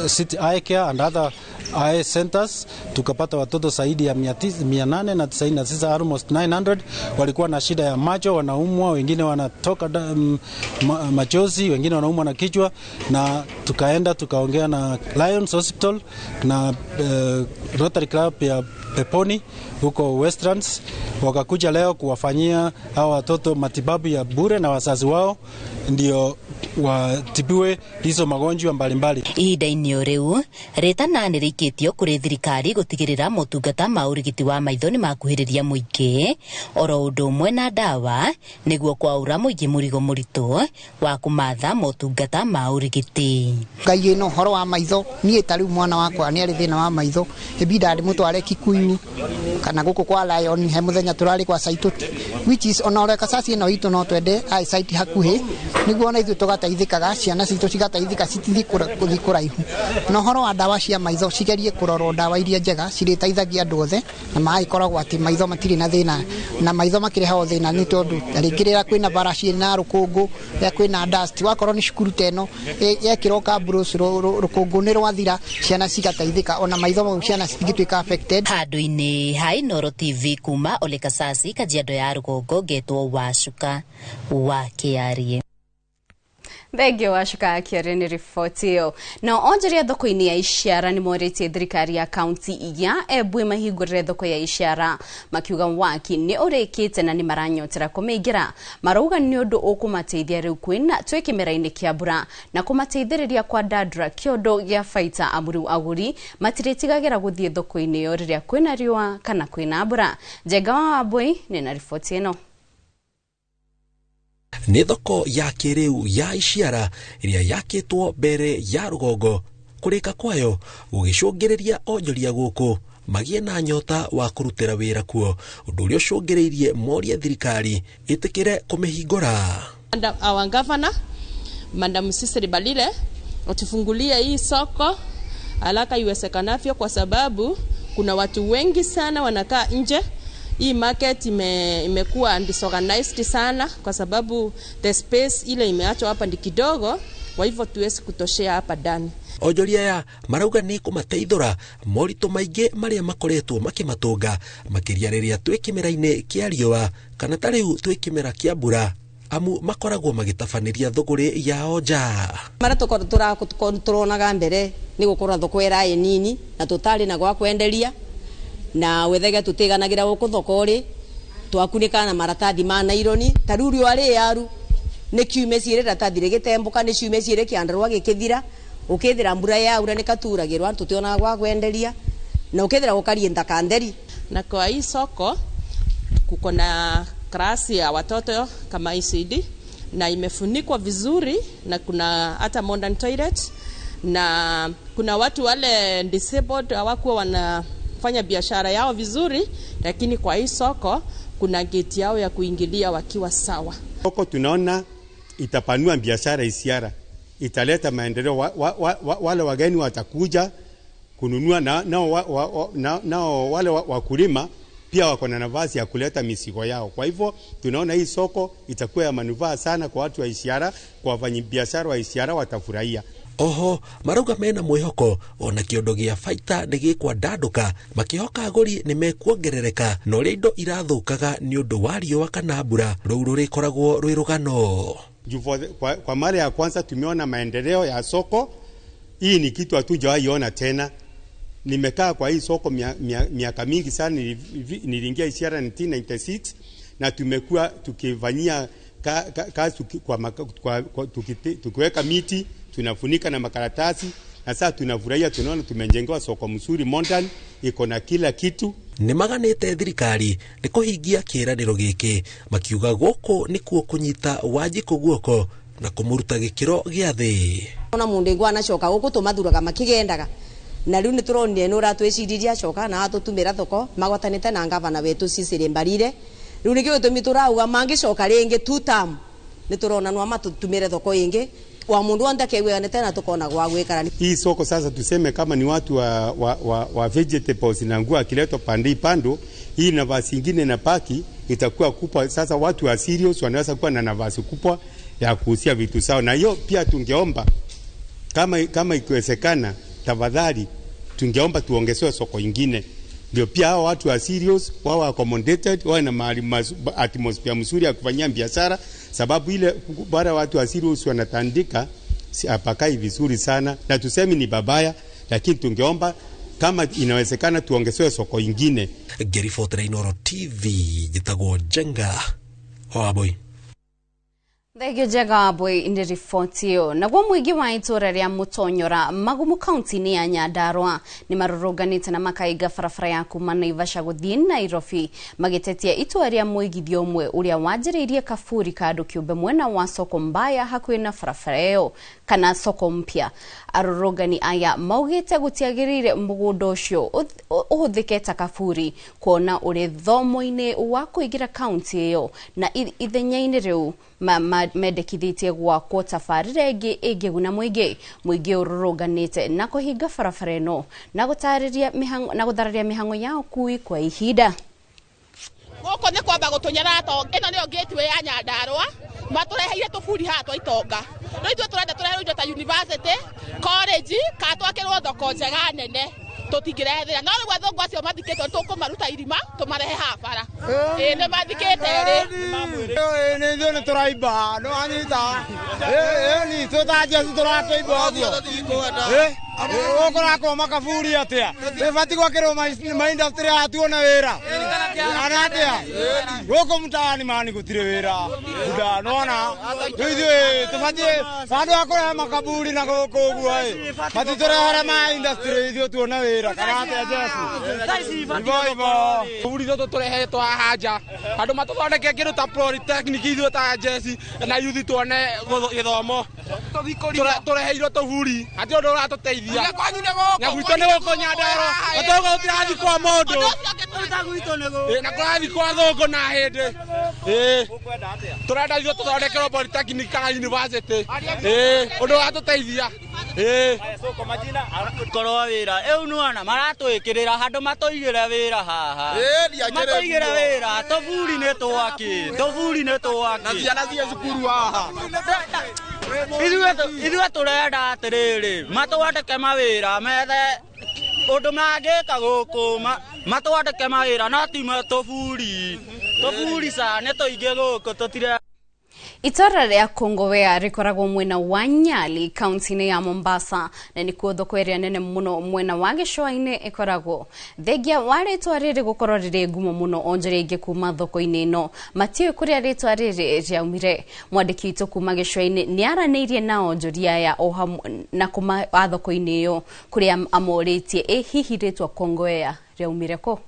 city eye care and other eye centers, tukapata watoto zaidi ya 899, almost 900 walikuwa na shida ya macho, wanaumwa, wengine wanatoka machozi, wengine wanaumwa na kichwa, na tukaenda tukaongea na Lions Hospital na Rotary Club ya Peponi huko Westlands, wakakuja leo kuwafanyia hao watoto matibabu ya bure na wazazi wao ndio watibiwe hizo magonjwa mbalimbali. Ihinda-inĩ o rĩu rĩtana nĩ rĩikĩtio kũrĩ thirikari gũtigĩrĩra motungata ma ũrigiti wa maitho nĩ makuhĩrĩria mũingĩ oro ũndũ ũmwe na ndawa nĩguo kwaũra mũingĩ mũrigo mũritũ wa kũmatha motungata ma ũrigiti. Ngai ĩno ũhoro wa maitho niĩ ta rĩu mwana wakwa nĩ arĩ thĩna wa maitho ĩbinda ndĩmũtware Kikuyu ICU kana guku kwa Lion he muthenya turari kwa Saitoti, which is ona Olekasasi ino itu no twende eyesight hakuhi niguo ona ithuĩ tũgateithĩkaga, ciana citũ cigateithĩka, citithi kũthi kũraihu. Na ũhoro wa ndawa cia maitho, cigerie kũrorwo ndawa iria njega cirĩteithagia andũ othe, na magagĩkoragwo atĩ maitho matirĩ na thĩna, na maitho makĩrehaga thĩna nĩ tondũ rĩngĩ rĩrĩa kwĩna bara ciĩna rũkũngũ, rĩrĩa kwĩna dust, wakorwo nĩ cukuru ta ĩno yekĩrwo kabros, rũkũngũ nĩ rwathira, ciana cigateithĩka, ona maitho mau ciana citingĩtuĩka affected. Handũ-inĩ ha Inooro TV kuma Olekasasi, Kajiado ya Rũgongo, ngetwo Wacuka wa Kĩarie. Thengio Wacuka Kĩarie nĩ riboti ĩyo. Na onjoria thoko-inĩ ya Iciara nĩ morĩtie thirikari ya kaunti ya Embu ĩmahingũrĩre thoko ya Iciara, makiuga waki nĩ ũrĩkĩte na nĩ maranyotera kũmĩingĩra. Marauga nĩ ũndũ ũkũmateithia rĩu kwĩna twĩ kĩmera-inĩ kĩa mbura na kũmateithĩrĩria kwandandũra kĩondo gĩa baita, amu rĩu agũri matirĩtigagĩra gũthiĩ thoko-inĩ ĩyo rĩrĩa kwĩna riũa kana kwĩna mbura. Njenga wa Wambui nĩ na riboti ĩno. Nĩ thoko ya kĩrĩu ya Iciara ĩrĩa yakĩtwo mbere ya rũgongo, kũrĩka kwayo gũgĩcũngĩrĩria onjoria gũkũ magĩe na nyota wa kũrutĩra wĩra kuo, ũndũ ũrĩa ũcũngĩrĩirie morie thirikari ĩtĩkĩre kũmĩhingũra. Our governor Madam Cecily Mbarire atufungulie hii soko haraka iwezekanavyo, kwa sababu kuna watu wengi sana wanakaa nje. Hii market imekuwa disorganized sana kwa sababu the space ile imeachwa hapa ni kidogo, kwa hivyo tuwezi kutoshea hapa ndani. Onjoria aya marauga nĩ kũmateithũra moritũ maingĩ marĩa makoretwo makĩmatũnga, makĩria rĩrĩa twĩ kĩmera-inĩ kĩa riũa kana ta rĩu twĩ kĩmera kĩa mbura, amu makoragwo magĩtabanĩria thũgũrĩ yao nja. Marĩa tũronaga mbere nĩ gũkorwo thoko ĩraĩ nini na tũtarĩ na gwa kwenderia, na wethege tũtiganagĩra gũkũ thoko-rĩ, twakunĩkaga na maratathi ma naironi, ta rĩu riũa rĩaru nĩ kiume ciĩrĩ ratathi rĩgĩtembũka, nĩ ciume ciĩrĩ kĩandarũa gĩkĩthira, ũkĩthira mbura yaura nĩ katuragĩrwa, tũtionaga gwa kwenderia, na ũkĩthira gũkarie ntaka ntheri. Na kwa hii soko kuko na klasi ya watoto kama ECD na imefunikwa vizuri, na kuna hata modern toilet, na kuna watu wale disabled hawakuwa wanafanya biashara yao vizuri, lakini kwa hii soko kuna gate yao ya kuingilia wakiwa sawa. Soko tunaona itapanua biashara Isiara, italeta maendeleo, wale wageni watakuja kununua, na wale wakulima pia wako na nafasi ya kuleta mizigo yao. Kwa hivyo tunaona hii soko itakuwa ya manufaa sana kwa watu wa Isiara, kwa wafanyabiashara wa Isiara watafurahia. Oho marauga mena mwihoko ona kiondo gia baita nĩ gĩkwandandũka, makĩhoka agũri nĩ mekuongerereka na ũrĩa indo irathukaga nĩ ũndũ wa riũa kana mbura, rũu rũrĩkoragwo rwĩ rũgano. Kwa mara ya kwanza tumeona maendeleo ya soko. Hii ni kitu hatujawahi ona tena. Nimekaa kwa hii soko miaka mingi sana, niliingia Isiara 1996 na tumekuwa tukifanyia kazi tukiweka miti, tunafunika na makaratasi, na sasa tunafurahia, tunaona tumejengewa soko mzuri modern, iko na kila kitu. Nĩ maganĩte thirikari nĩ kũhingia kĩĩranĩro gĩkĩ, makiuga gũkũ nĩkuo kũnyita Wanjikũ guoko na kũmũruta gĩkĩro gĩa thĩ. Ona mũndũ ũngĩ anacoka gũkũ tũmathuraga makĩgendaga, na rĩu nĩ tũronire nĩ ũratwĩciririe acoka na atũtumĩra thoko magwatanĩte na ngavana wetũ Cecily Mbarire. Rĩu nĩkĩo gĩtũmi tũrauga mangĩcoka rĩngĩ two term, nĩ tũrona no matũtumĩre thoko ĩngĩ wa mundu wothe akegwĩra tena tukona gwa gwikara. Hii soko sasa tuseme kama ni watu wa vegetables na nguo akiletwa pande pando, hii nafasi nyingine na paki itakuwa kubwa. Sasa watu wa serious wanaweza kuwa na nafasi kubwa ya kuhusia vitu sawa. Na hiyo pia tungeomba kama ikiwezekana, tafadhali tungeomba tuongezewe soko nyingine, ndio pia hao watu wa serious wao accommodated, wawe na mahali atmosphere mzuri ya kufanyia biashara, sababu ile bara watu wa serious wanatandika hapakai vizuri sana, na tusemi ni babaya, lakini tungeomba kama inawezekana tuongezewe soko nyingine. Ngĩribotera Inooro TV, njĩtagwo Njenga wa Wambui. Thengio njega Mbui nĩ riboti ĩyo. Naguo mũingĩ wa itũra rĩa Mũtonyora Magumu kaunti-inĩ ya Nyandarua nĩ marũrũnganĩte na makainga barabara ya kuma Naivasha gũthiĩ Nairobi magĩtetia itua rĩa mũigithia ũmwe ũrĩa wanjĩrĩirie kaburi ka andũ kĩũmbe mwena wa soko mbaya hakuhĩ na barabara ĩyo kana soko mpya. Arũrũngani aya maugĩte gũtiagĩrĩire mũgũnda ũcio ũhũthĩke ta kaburi kuona ũrĩ thomo-inĩ wa kũingĩra kaunti ĩyo na ithenya-inĩ rĩu mendekithĩtie gwakwo tabarĩra ĩngĩ ĩngĩguna mũingĩ. Mũingĩ ũrũrũnganĩte na kũhinga barabara ĩno na gũthararia mĩhang'o ya ũkui kwa ihinda. Gũkũ nĩ kwamba gũtũnyarara to ĩno nĩyo gateway ya Nyandarua matũreheire tũburi haha twa itonga. Rĩu ithuĩ tũrenda tũreherwo indo ta university, college, kana twakĩrwo thoko njega nene tũtingĩrehe thĩna. No rĩu athũngũ acio mathikĩtwo tũkũmaruta irima tũmarehe haha bara. Ĩĩ nĩ mathikĩte rĩ. Nĩ ithuĩ nĩ tũraimba nĩ wanyita. Ĩĩ twĩ ta Jesu tũrakĩimba ũguo. Gũkũ kũrakorwo makaburi atĩa? Ĩbatiĩ gwakĩrwo ma industry haha tuone wĩra. Kana atĩa? Gũkũ mtaani mani gũtirĩ wĩra. Buda nĩwona? Rĩu ithuĩ tũbatiĩ handũ ha kũrehe makaburi na gũkũ ũguo ĩ matitũrehere ma industry ithuĩ tuone wĩra. Kana atĩa Jesu? Ivo ivo. Kaburi tũtũ tũrehetwo haha nja andũ matũthondeke kĩndũ ta polytechnic ithuĩ ta Jesu na youth tuone gĩthomo. Tũreheirwo tũburi hatirĩ ũndũ ũratũteithia. Na gwitũ nĩ gũkũ Nyandarua gũtũgũ gũtirathi kwa mũndũ na kũrathi kwa thũngũ na hĩndĩ. Tũrenda ithuĩ tũthondekerwo polytechnic kana university ũndũ ũratũteithia. Korwo wĩra ĩu nĩwona maratwĩkĩrĩra handũ matũigĩre wĩra haha matũigĩre wĩra tũburi nĩ twaki tũburi nĩ twaki na ciana ciĩ cukuru haha. Ithuĩ tũrenda atĩrĩrĩ matwandĩke mawĩra methe ũndũ mangĩka gũkũ matwandĩke mawĩra no ti tũburi tũburi ca nĩ tũingĩ gũkũ tũtire. Itũra rĩa Kongowea rĩkoragwo mwena wa Nyali kaunti-inĩ ya Mombasa na nĩkuo thoko ĩrĩa nene mũno mwena wa gĩcũa-inĩ ĩkoragwo. Thengia wa rĩtwa rĩrĩ gũkorwo rĩrĩ ngumo mũno onjoria aingĩ kuma thoko-inĩ ĩno matiũĩ kũrĩa rĩtwa rĩrĩ rĩaumire. Mwandĩki witũ kuma gĩcũa-inĩ nĩaranĩirie na onjoria aya o hamwe na kuma a thoko-inĩ ĩyo kũrĩa amorĩtie ĩ hihi rĩtwa Kongowea rĩaumire kũ.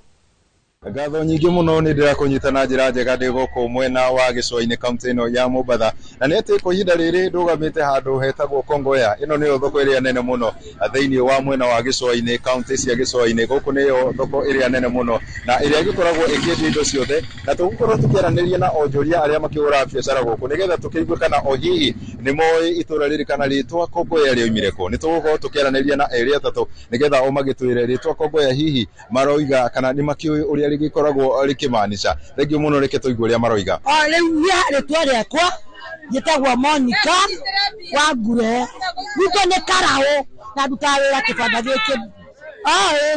Ngatho nyingĩ mũno nĩ ndĩrakũnyita na njĩra njega ndĩ gũkũ mwena wa gĩcũa-inĩ kaunti ĩno ya Mombatha na nĩ atĩ kwa ihinda rĩrĩ ndũgamĩte handũ hetagwo Kongowea. Ĩno nĩyo thoko ĩrĩa nene mũno thĩinĩ wa mwena wa gĩcũa-inĩ kaunti cia gĩcũa-inĩ. Gũkũ nĩyo thoko ĩrĩa nene mũno na ĩrĩa ĩgĩkoragwo ĩkĩendia indo ciothe, na tũgũkorwo tũkĩaranĩria na onjoria arĩa makĩgũraga biacara gũkũ nĩgetha tũkĩigue kana o hihi nĩ moĩ itũra rĩrĩ kana rĩtwa Kongowea rĩoimire kũ. Nĩ tũgũkorwo tũkĩaranĩria na erĩ atatũ nĩgetha o magĩtwĩre rĩtwa Kongowea hihi maroiga kana nĩ makĩũĩ ũrĩa rĩgĩkoragwo rĩkĩmaanisha. Thengiũ mũno, reke tũigue ũrĩa maroiga. Rĩu niĩ rĩtwa rĩakwa njĩtagwo Monica wa Ngure, gwitũ nĩ Karaũ na ndutaga wĩra kĩbanda gĩkĩ.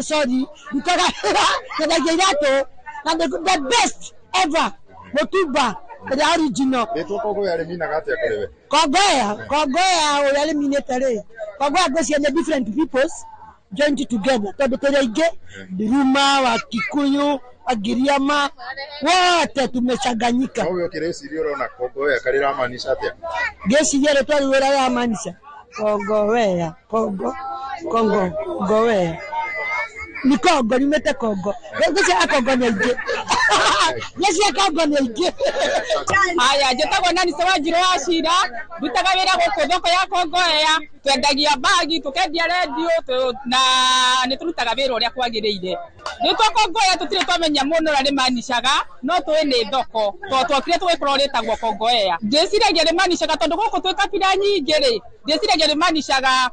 Sorry, ndutaga wĩra nyendagia iratũ na the best ever mũtumba ĩrĩa original. Rĩtwa Kongowea rĩminaga atĩa kũrĩ we? Kongowea, Kongowea ũrĩa rĩminĩte rĩ, Kongowea ngwĩciria nĩ different peoples joined together tondũ tũrĩ aingĩ, Nduruma, wa Kikuyu, Wagiriama, wote tumechanganyika. No we ũkĩrĩciria ũrona Kongowea karĩramaanisha atĩa? Ngĩciria rĩtwa rĩu ũrĩa rĩramaanisha Kongowea, Kongo, Kongo, Ngowea ni Kongo, riumĩte Kongo. Ngwĩciria Akongo nĩ aingĩ, ngwĩciria Kongo nĩ aingĩ. Haya, njĩtagwo Nancy Wanjirũ wa Cira, ndutaga wĩra gũkũ thoko ya Kongowea, twendagia bagi, tũkendia rendio na nĩ tũrutaga wĩra ũrĩa kwagĩrĩire. Rĩtwa Kongowea tũtirĩ twamenya mũno ũrĩa rĩmanicaga, no tũĩ nĩ thoko, tondũ twokire tũgĩkorwo rĩtagwo Kongowea. Ndĩciragia rĩmanicaga tondũ gũkũ twĩ kabira nyingĩ rĩ, ndĩciragia rĩmanicaga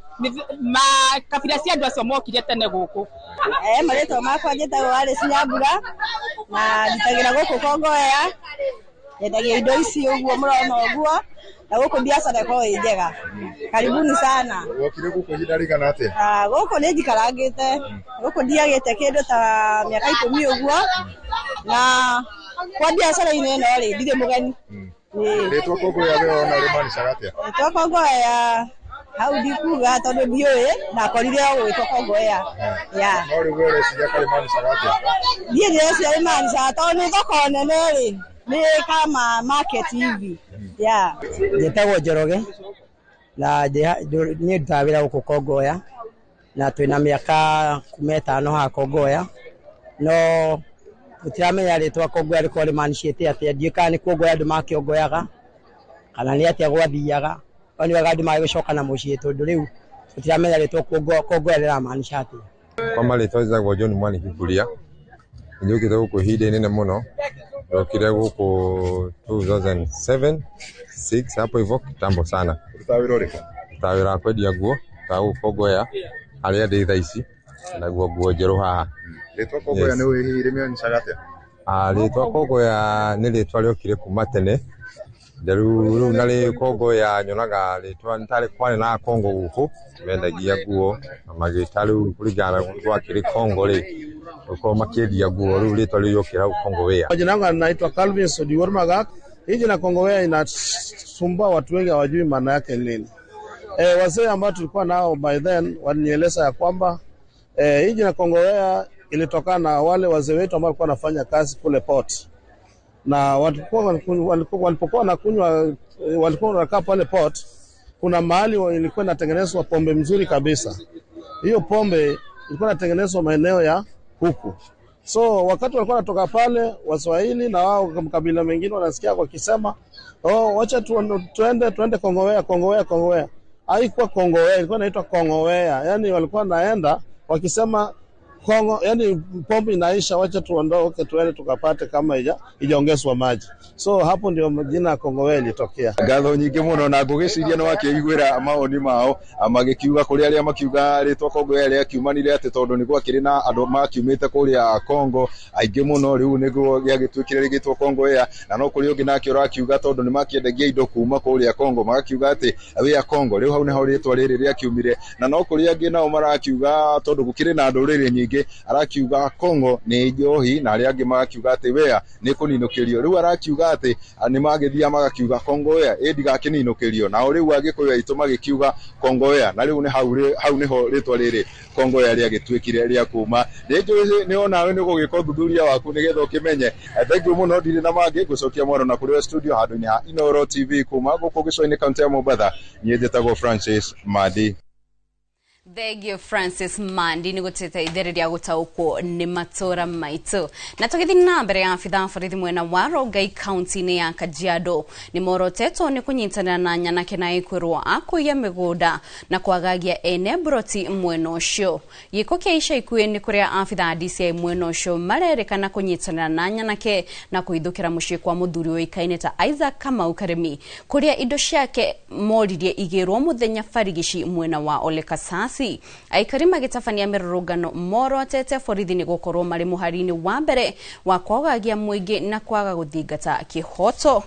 kabira cia andũ acio mokire tene gũkũ. Marĩtwa makwa njĩtagwo Alice Nyambura na ndutagĩra gũkũ Kongowea, nyendagia indo ici ũguo mũrona ũguo na gũkũ biacara ĩkoragwo ĩ njega. Karibuni sana. Wokire gũkũ ihinda rĩigana atĩa? Gũkũ nĩ njikarangĩte, gũkũ ndiagĩte kĩndũ ta mĩaka 10 ũguo na kwa biacara-inĩ ĩno rĩ ndirĩ mũgeni. Rĩtwa Kongowea we wona rĩmanicaga atĩa? Rĩtwa Kongowea hau ndikuga tondũ ndiũĩ ndakorire o gwĩtwo Kongowea. No rĩu we ũreciria karĩmanicaga atĩa? Niĩ ndĩreciria rĩmanicaga tondũ nĩ thoko nene rĩ, nĩ kama market hivi. Yeah. Njĩtagwo Njoroge na niĩ ndutaga wĩra gũkũ Kongoya na twĩna mĩaka kuma 5 haha Kongoya, no tũtiramenya rĩtwa Kongoya rĩkorwo rĩmanicĩte atĩa. Ndiũĩ kana nĩ kuongoya andũ makĩongoyaga kana nĩ atĩa gwathiaga, no nĩ wega andũ magĩgĩcoka na mũciĩ tondũ rĩu tũtiramenya rĩtwa Kongoya rĩramaanisha atĩa. Kwa marĩtwa njĩtagwo John Mwaniki Kuria, njũkĩte gũkũ ihinda inene mũno, ndokire gũkũ 2007 6 hapo hivyo, kitambo sana. Ũrutaga wĩra ũrĩkũ? Ndutaga wĩra wa kwendia nguo ta gũkũ Kongoya harĩa ndĩ thaa ici, naguo nguo njerũ haha. Rĩtwa Kongoya nĩ ũĩ hihi rĩmĩonyeshaga atĩa? Rĩtwa Kongoya nĩ rĩtwa rĩokire kuma tene. Rĩu na rĩ Kongoya nyonaga rĩtwa nĩ tarĩ kwarĩ na Kongo gũkũ mendagia nguo na magĩta rĩu kũringana na gwakĩrĩ Kongo rĩ gũkorwo makĩendia nguo, rĩu rĩtwa rĩu rĩokĩra hau Kongowea. Majina yangu anaitwa Calvin Sodiwor Magak. Hii jina Kongowea inasumbua watu wengi, hawajui maana yake nini. Wazee ambao tulikuwa nao by then walinieleza ya kwamba hii jina Kongowea ilitokana na wale wazee wetu ambao walikuwa wanafanya kazi kule port, na walipokuwa wanakunywa, walikuwa wanakaa pale port, kuna mahali ilikuwa inatengenezwa pombe mzuri kabisa. Hiyo pombe ilikuwa inatengenezwa maeneo ya huku. So wakati walikuwa wanatoka pale, Waswahili na wao makabila mengine wanasikia wakisema, oh, wacha tuende Kongowea, Kongowea, Kongowea. Haikuwa Kongowea, ilikuwa inaitwa Kongowea. Yani walikuwa naenda wakisema Kongo, yani pombe inaisha, wacha tuondoke tuende tukapate kama ijaongezwa maji. So hapo ndio jina ya Kongowea ilitokea. Ngatho nyingĩ mũno na ngũgĩciria nĩ wakĩiguĩra mawoni mao magĩkiuga kũrĩ arĩa makiuga rĩtwa Kongowea rĩakiumanire atĩ tondũ nĩ gwakĩrĩ na andũ makiumĩte kũrĩa Kongo aingĩ mũno, rĩu nĩguo gĩagĩtuĩkire rĩgĩtwo Kongowea. Na no kũrĩ ũngĩ nake ũrakiuga tondũ nĩ makĩendagia indo kuma kũrĩa Kongo, magakiuga atĩ wĩa Kongo, rĩu hau nĩho rĩtwa rĩrĩ rĩakiumire. Na no kũrĩ angĩ nao marakiuga tondũ gũkĩrĩ na ndũrĩrĩ nyingĩ, arakiuga Kongo nĩ njohi, na arĩa angĩ magakiuga atĩ wea nĩ kũninũkĩrio. Rĩu arakiuga atĩ nĩ magĩthiaga magakiuga Kongowea ĩ ndigakĩninũkĩrio, nao rĩu Agĩkũyũ aitũ magĩkiuga Kongowea, na rĩu nĩ hau nĩho rĩtwa rĩrĩ Kongowea rĩagĩtuĩkire rĩa kuma. Nĩ njũĩ nĩ onawe nĩ ũgũgĩka ũthuthuria waku nĩgetha ũkĩmenye. Thank you mũno, ndirĩ na mangĩ, ngũcokia mwaro na kũrĩ studio handũ-inĩ ha Inooro TV kuma gũkũ gĩcũa-inĩ kaũntĩ ya Mombatha. Niĩ njĩtagwo Francis Mandi. Thank you Francis Mandi nĩ gũtũteithĩrĩria gũtaũkwo nĩ matũra maitũ. Na tũgĩthiĩ na mbere, abithaa borithi mwena wa Rongai kaunti-inĩ ya Kajiado nĩ morotetwo nĩ kũnyitanĩra na nyanake na ĩkwĩrwo a kũiya mĩgũnda na kwagagia ene mburoti mwena ũcio. Gĩko kĩa ica ikuhĩ nĩ kũrĩa abithaa DCI mwena ũcio marerĩkana kũnyitanĩra na nyanake na kũhithũkĩra mũciĩ kwa mũthuri ũĩkaine ta Isaac Kamau Karemi kũrĩa indo ciake moririe igĩrwo mũthenya barigici mwena wa Ole Kasasi. Aikari magĩtabania mĩrũrũngano morotete borithi nĩ gũkorwo marĩ mũhari-inĩ wa mbere wa kwagagia mũingĩ na kwaga gũthingata kĩhoto.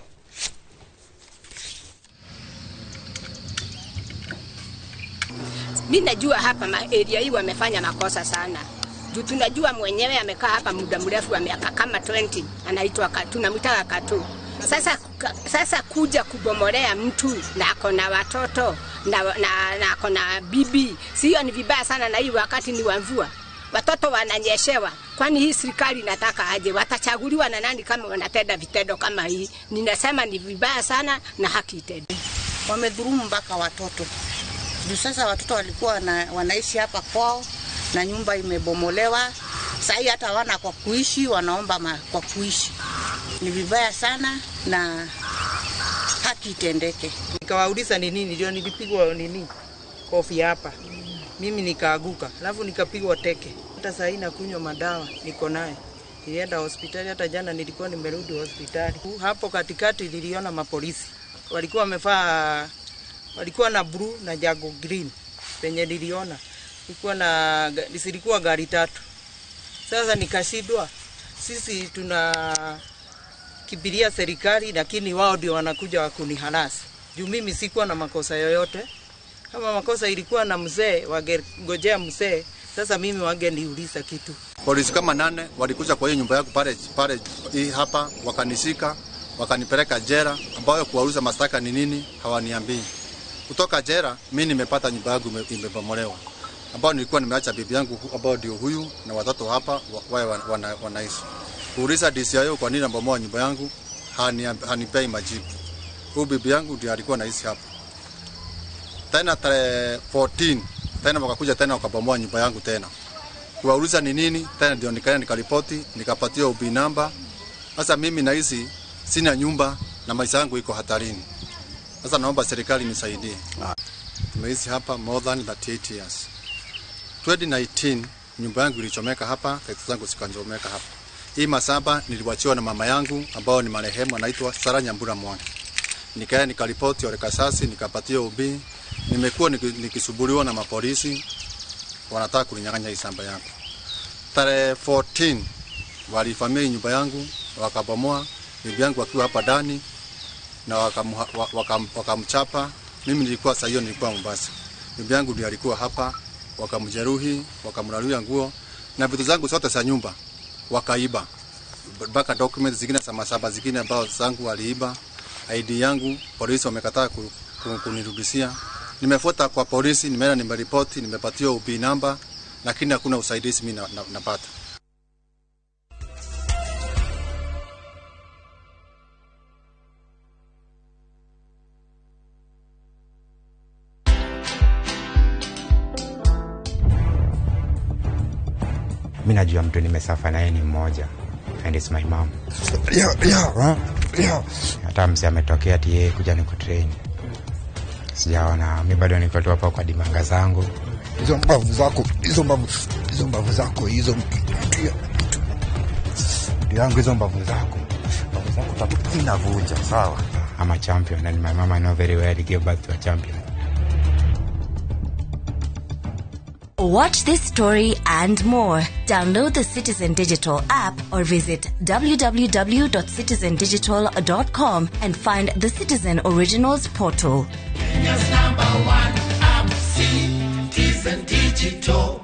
Mimi najua hapa area hii wamefanya makosa sana. Juu tunajua mwenyewe amekaa hapa muda mrefu wa miaka kama 20, anaitwa tunamwita Katu. Sasa kuja kubomolea mtu na ako na watoto na ako na bibi, sio ni vibaya sana, na hii wakati ni wa mvua. Watoto wananyeshewa. Kwani hii serikali inataka aje? Watachaguliwa na nani kama wanatenda vitendo kama hii? Ninasema ni vibaya sana na haki itendwe. Wamedhulumu mpaka watoto. Juu sasa watoto walikuwa wanaishi hapa kwao na nyumba imebomolewa. Sasa hata hawana kwa kuishi, wanaomba kwa kuishi. Ni vibaya sana na haki itendeke. Nikawauliza ni nini, ndio nilipigwa nini kofi hapa. Mimi nikaaguka, alafu nikapigwa teke. Hata sasa nakunywa madawa niko naye. Nilienda hospitali, hata jana nilikuwa nimerudi hospitali. Hapo katikati niliona mapolisi. Walikuwa wamevaa, walikuwa na blue na jago green. Penye niliona ilikuwa gari tatu. Sasa nikashindwa. Sisi tuna kibiria serikali, lakini wao ndio wanakuja wakuniharasi. Juu mimi sikuwa na makosa yoyote. Kama makosa ilikuwa na mzee, wangengojea mzee. Sasa mimi wangeniuliza kitu. Polisi kama 8 walikuja kwa hiyo nyumba yangu pale hii hapa, wakanishika, wakanipeleka jela, ambayo kuwauliza mashtaka ni nini hawaniambii. Kutoka jela mimi nimepata nyumba yangu imebomolewa, ambao nilikuwa nimeacha bibi yangu ambao ndio huyu na watoto hapa wao wanaishi. Kuuliza DCIO kwa nini amebomoa nyumba yangu, hanipei majibu. Huyu bibi yangu ndiye alikuwa anaishi hapa. Tena tarehe 14 tena wakakuja tena wakabomoa nyumba yangu tena. Kuwauliza ni nini tena, ndio nikaenda nikaripoti, nikapatia OB namba. Sasa mimi naishi sina nyumba na maisha yangu iko hatarini. Sasa naomba serikali nisaidie. Tumeishi hapa more than 38 years. 2019 nyumba yangu ilichomeka hapa, vitu zangu zikachomeka hapa. Hii masaba niliwachiwa na mama yangu ambao ni marehemu, anaitwa Sara Nyambura Mwangi. Nikaenda nikaripoti Ole Kasasi, nikapatia OB. Nimekuwa nikisumbuliwa na mapolisi, wanataka kuninyang'anya hii shamba yangu. Tarehe 14 walivamia nyumba yangu, wakabomoa, bibi yangu akiwa hapa ndani na wakamchapa. Mimi nilikuwa saa hiyo nilikuwa Mombasa. Bibi yangu ndiye alikuwa hapa, wakamjeruhi, wakamraruia nguo na vitu zangu zote za nyumba wakaiba. Mpaka documents zingine za masaba zingine ambao zangu waliiba. ID yangu polisi wamekataa kunirudishia. Nimefuata kwa polisi, nimeenda nimeripoti, nimepatiwa OB namba, lakini hakuna usaidizi mimi napata. Mimi najua mtu nimesafa naye ni mmoja, and it's my mom. Hata mzee ametokea ati yeye kuja nikutrain. Sijaona, mimi bado niko tu hapa kwa dimanga zangu. Hizo mbavu zako, hizo mbavu zako, hizo yangu, hizo mbavu zako. Mbavu zako tatu inavunja, sawa? I'm a champion and my mama know very well give birth to a champion. Watch this story and more. Download the Citizen Digital app or visit www.citizendigital.com and find the Citizen Originals portal. Kenya's number one app, Citizen Digital.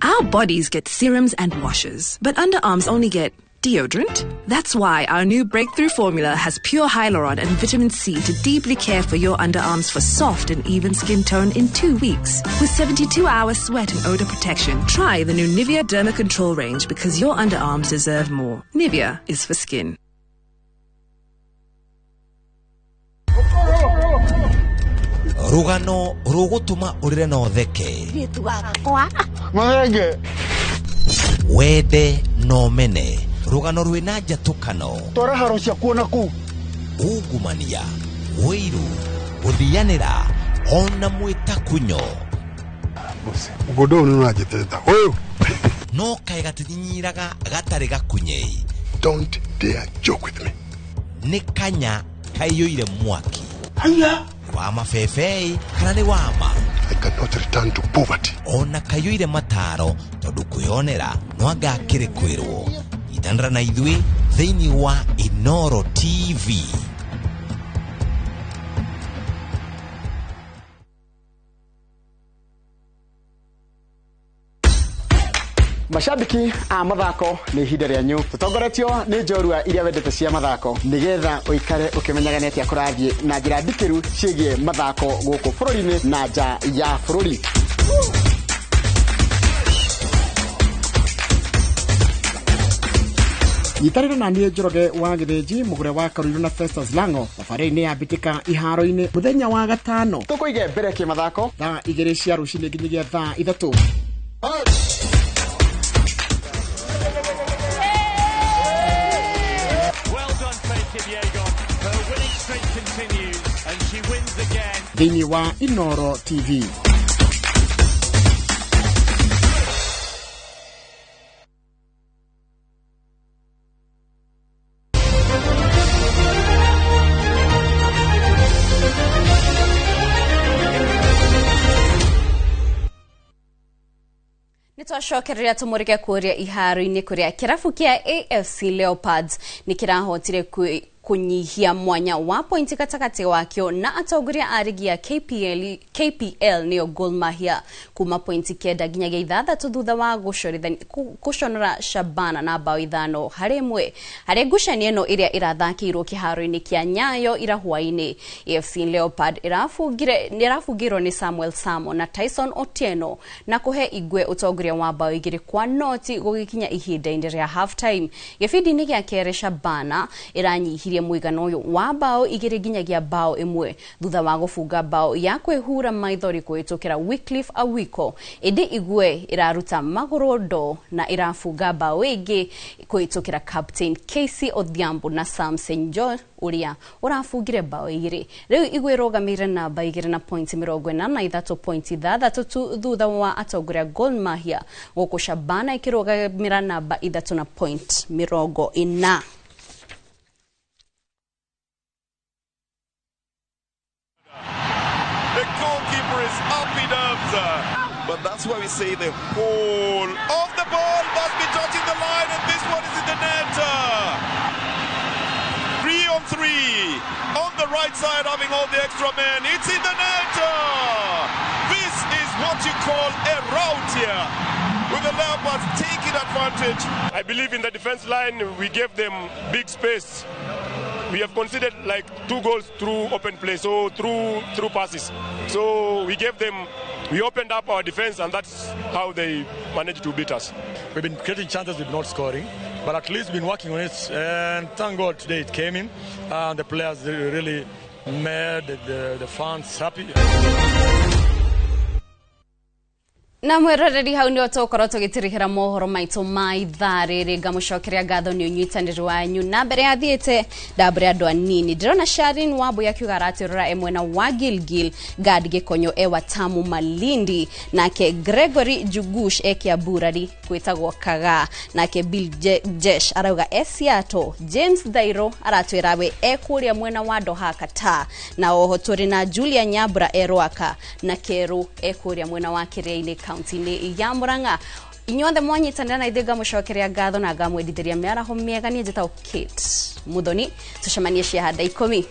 Our bodies get serums and washes, but underarms only get deodorant. That's why our new breakthrough formula has pure hyaluron and vitamin C to deeply care for your underarms for soft and even skin tone in 2 weeks. With 72-hour sweat and odor protection, try the new Nivea Derma Control range because your underarms deserve more. Nivea is for skin. Rugano rugutuma urire na utheke. Wende no mene. Rugano rwina njatukano. Twara haro ciakuo na kuu. Ungumania, wiru, guthianira ona mwitakunyo. Mũgũnda ũyũ nĩũranjĩtĩrĩta. Ũyũ. No kaĩ gatinyinyiraga gatarĩ gakunyei. Don't dare joke with me. Nĩ kanya kaiyũire mwaki. Haya. Wa mabebei kana nĩ wama. I cannot return to poverty. Ona kaiyũire mataro tondũ kwĩonera no anga akĩrĩ kwĩrwo. Itanĩra na ithuĩ thĩinĩ wa Inoro TV. Mashabiki a mathako nĩ ihinda rĩanyu tũtongoretio nĩ njorua iria wendete cia mathako nĩgetha ũikare ũkĩmenyaga nĩ atĩa kũrathiĩ na njĩra ndikĩru ciĩgiĩ mathako gũkũ bũrũri-inĩ na nja ya bũrũri. Nyitanĩra na niĩ Njoroge wa Gĩthĩnji mũgũre wa Karũirũ na Festus Lango thabarĩ-inĩ ya mbĩtĩka iharo-inĩ mũthenya wa gatano tũkũige mbere kĩmathako thaa 2 cia rũcinĩ nginyagia thaa 3. Thĩinĩ wa Inoro TV. Nitwacokereria tumurike kuria iharo-inĩ kuria kĩrabu kĩa AFC Leopards nĩ kĩrahotire Kunyihia mwanya wa pointi gatagatĩ wakĩo na atongoria a rigi ya KPL nĩyo Gor Mahia kuma pointi 9 nginyagia 6 thutha wa gũconora Shabana na bao 5-1 harĩ ngucanio ĩno ĩrĩa ĩrathakĩirwo kĩharo-inĩ kĩa Nyayo ira hwaĩ-inĩ. AFC Leopard ĩrabungirwo nĩ Samuel Samo na Tyson Otieno na kũhe Igwe ũtongoria wa bao 2-0 gũgĩkinya ihinda-inĩ rĩa half time. Gĩbindi-inĩ gĩa kerĩ Shabana ĩranyihirie mũigana ũyũ wa bao 2 nginyagia bao 1 thutha wa gũbunga bao ya kwĩhura maithori kũhĩtũkĩra Wycliffe Awiko, ĩndĩ Igwe ĩraruta magũrũ ndo na ĩrabunga bao ĩngĩ kũhĩtũkĩra captain Casey Odhiambo na Samson John ũrĩa ũrabungire bao 2. Rĩu Igwe ĩrũgamĩire namba 2 na pointi 43.6 tu thutha wa atongoria Gor Mahia, gũkũ Shabana ĩkĩrũgamĩra namba 3 na point 40. The goalkeeper is up in arms. But that's why we say the whole of the ball must be touching the line, and this one is in the net. 3 on 3. On the right side, having all the extra men. It's in the net. This is what you call a rout here, with the Leopards taking advantage. I believe in the defense line, we gave them big space. We have conceded like 2 goals through open play, so through passes. So we gave them, we opened up our defense, and that's how they managed to beat us. We've been creating chances, we've been not scoring, but at least we've been working on it, and thank God today it came in, and the players really made the fans happy. Na mweroreri hau nio tũgũkorwo tũgĩtirihĩra mohoro maitũ ma ithaa rĩrĩ. Ngamũcokeria ngatho nĩ ũnyitanĩri wanyu na mbere ya thiĩte ndambũre andũ anini. Ndĩrona Sharin Wambui akiuga aratĩrora e mwena wa Gilgil, Gad Gĩkonyo e Watamu Malindi, nake Gregory Jugush e Kiamburari kwĩtagwo Kaga, nake Bill Jesh arauga e Seattle, James Thairo aratwĩra we e kũrĩa mwena wa Doha Qatar, na oho tũrĩ na Julia Nyambura e Rwaka, na Keru e kũrĩa mwena wa Kĩrĩa-inĩ kaunti-inĩ ya Murang'a. Inyuothe mwanyitanĩra na ithuĩ ngamũcokeria ngatho na ngamwendithĩria mĩaraho mĩega. Niĩ njĩtagwo Kate Muthoni, tũcemanie cia handa 10.